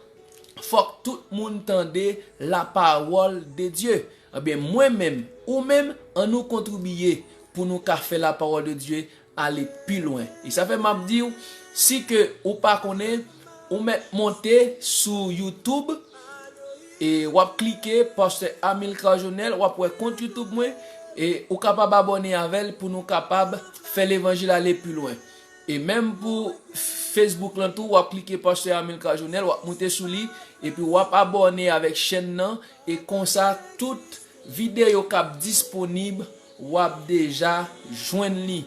fòk tout moun tande lapawòl de Dye. Ebyen, mwen menm, ou menm, annou kontribiye pou nou ka fè lapawòl de Dye ale pi lwen. E sa fè m ap di w, si ke ou pa konnen, ou mèt monte sou YouTube, e w ap klike Pastè Amilcar Jonel, w ap wè kont YouTube mwen, e ou kapab abòne avè l pou nou kapab fè levanjil ale pi lwen. E menm pou Facebook lan tou, w ap klike Pastè Amilcar Jonel, w ap moute sou li, epi w ap abòne avèk chèn nan, e konsa tout videyo k ap disponib, w ap deja jwenn li.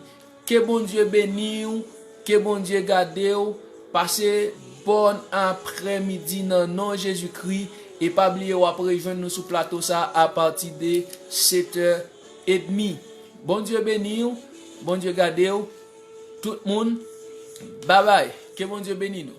Ke Bondye beni w, ke Bondye gade w, pase bòn aprèmidi nan non Jezikri, e pa bliye w ap rejwenn nou sou plato sa a apati de sèt è edmi. Bondye beni w, Bondye gade w, tout moun, babay, ke Bondye beni nou.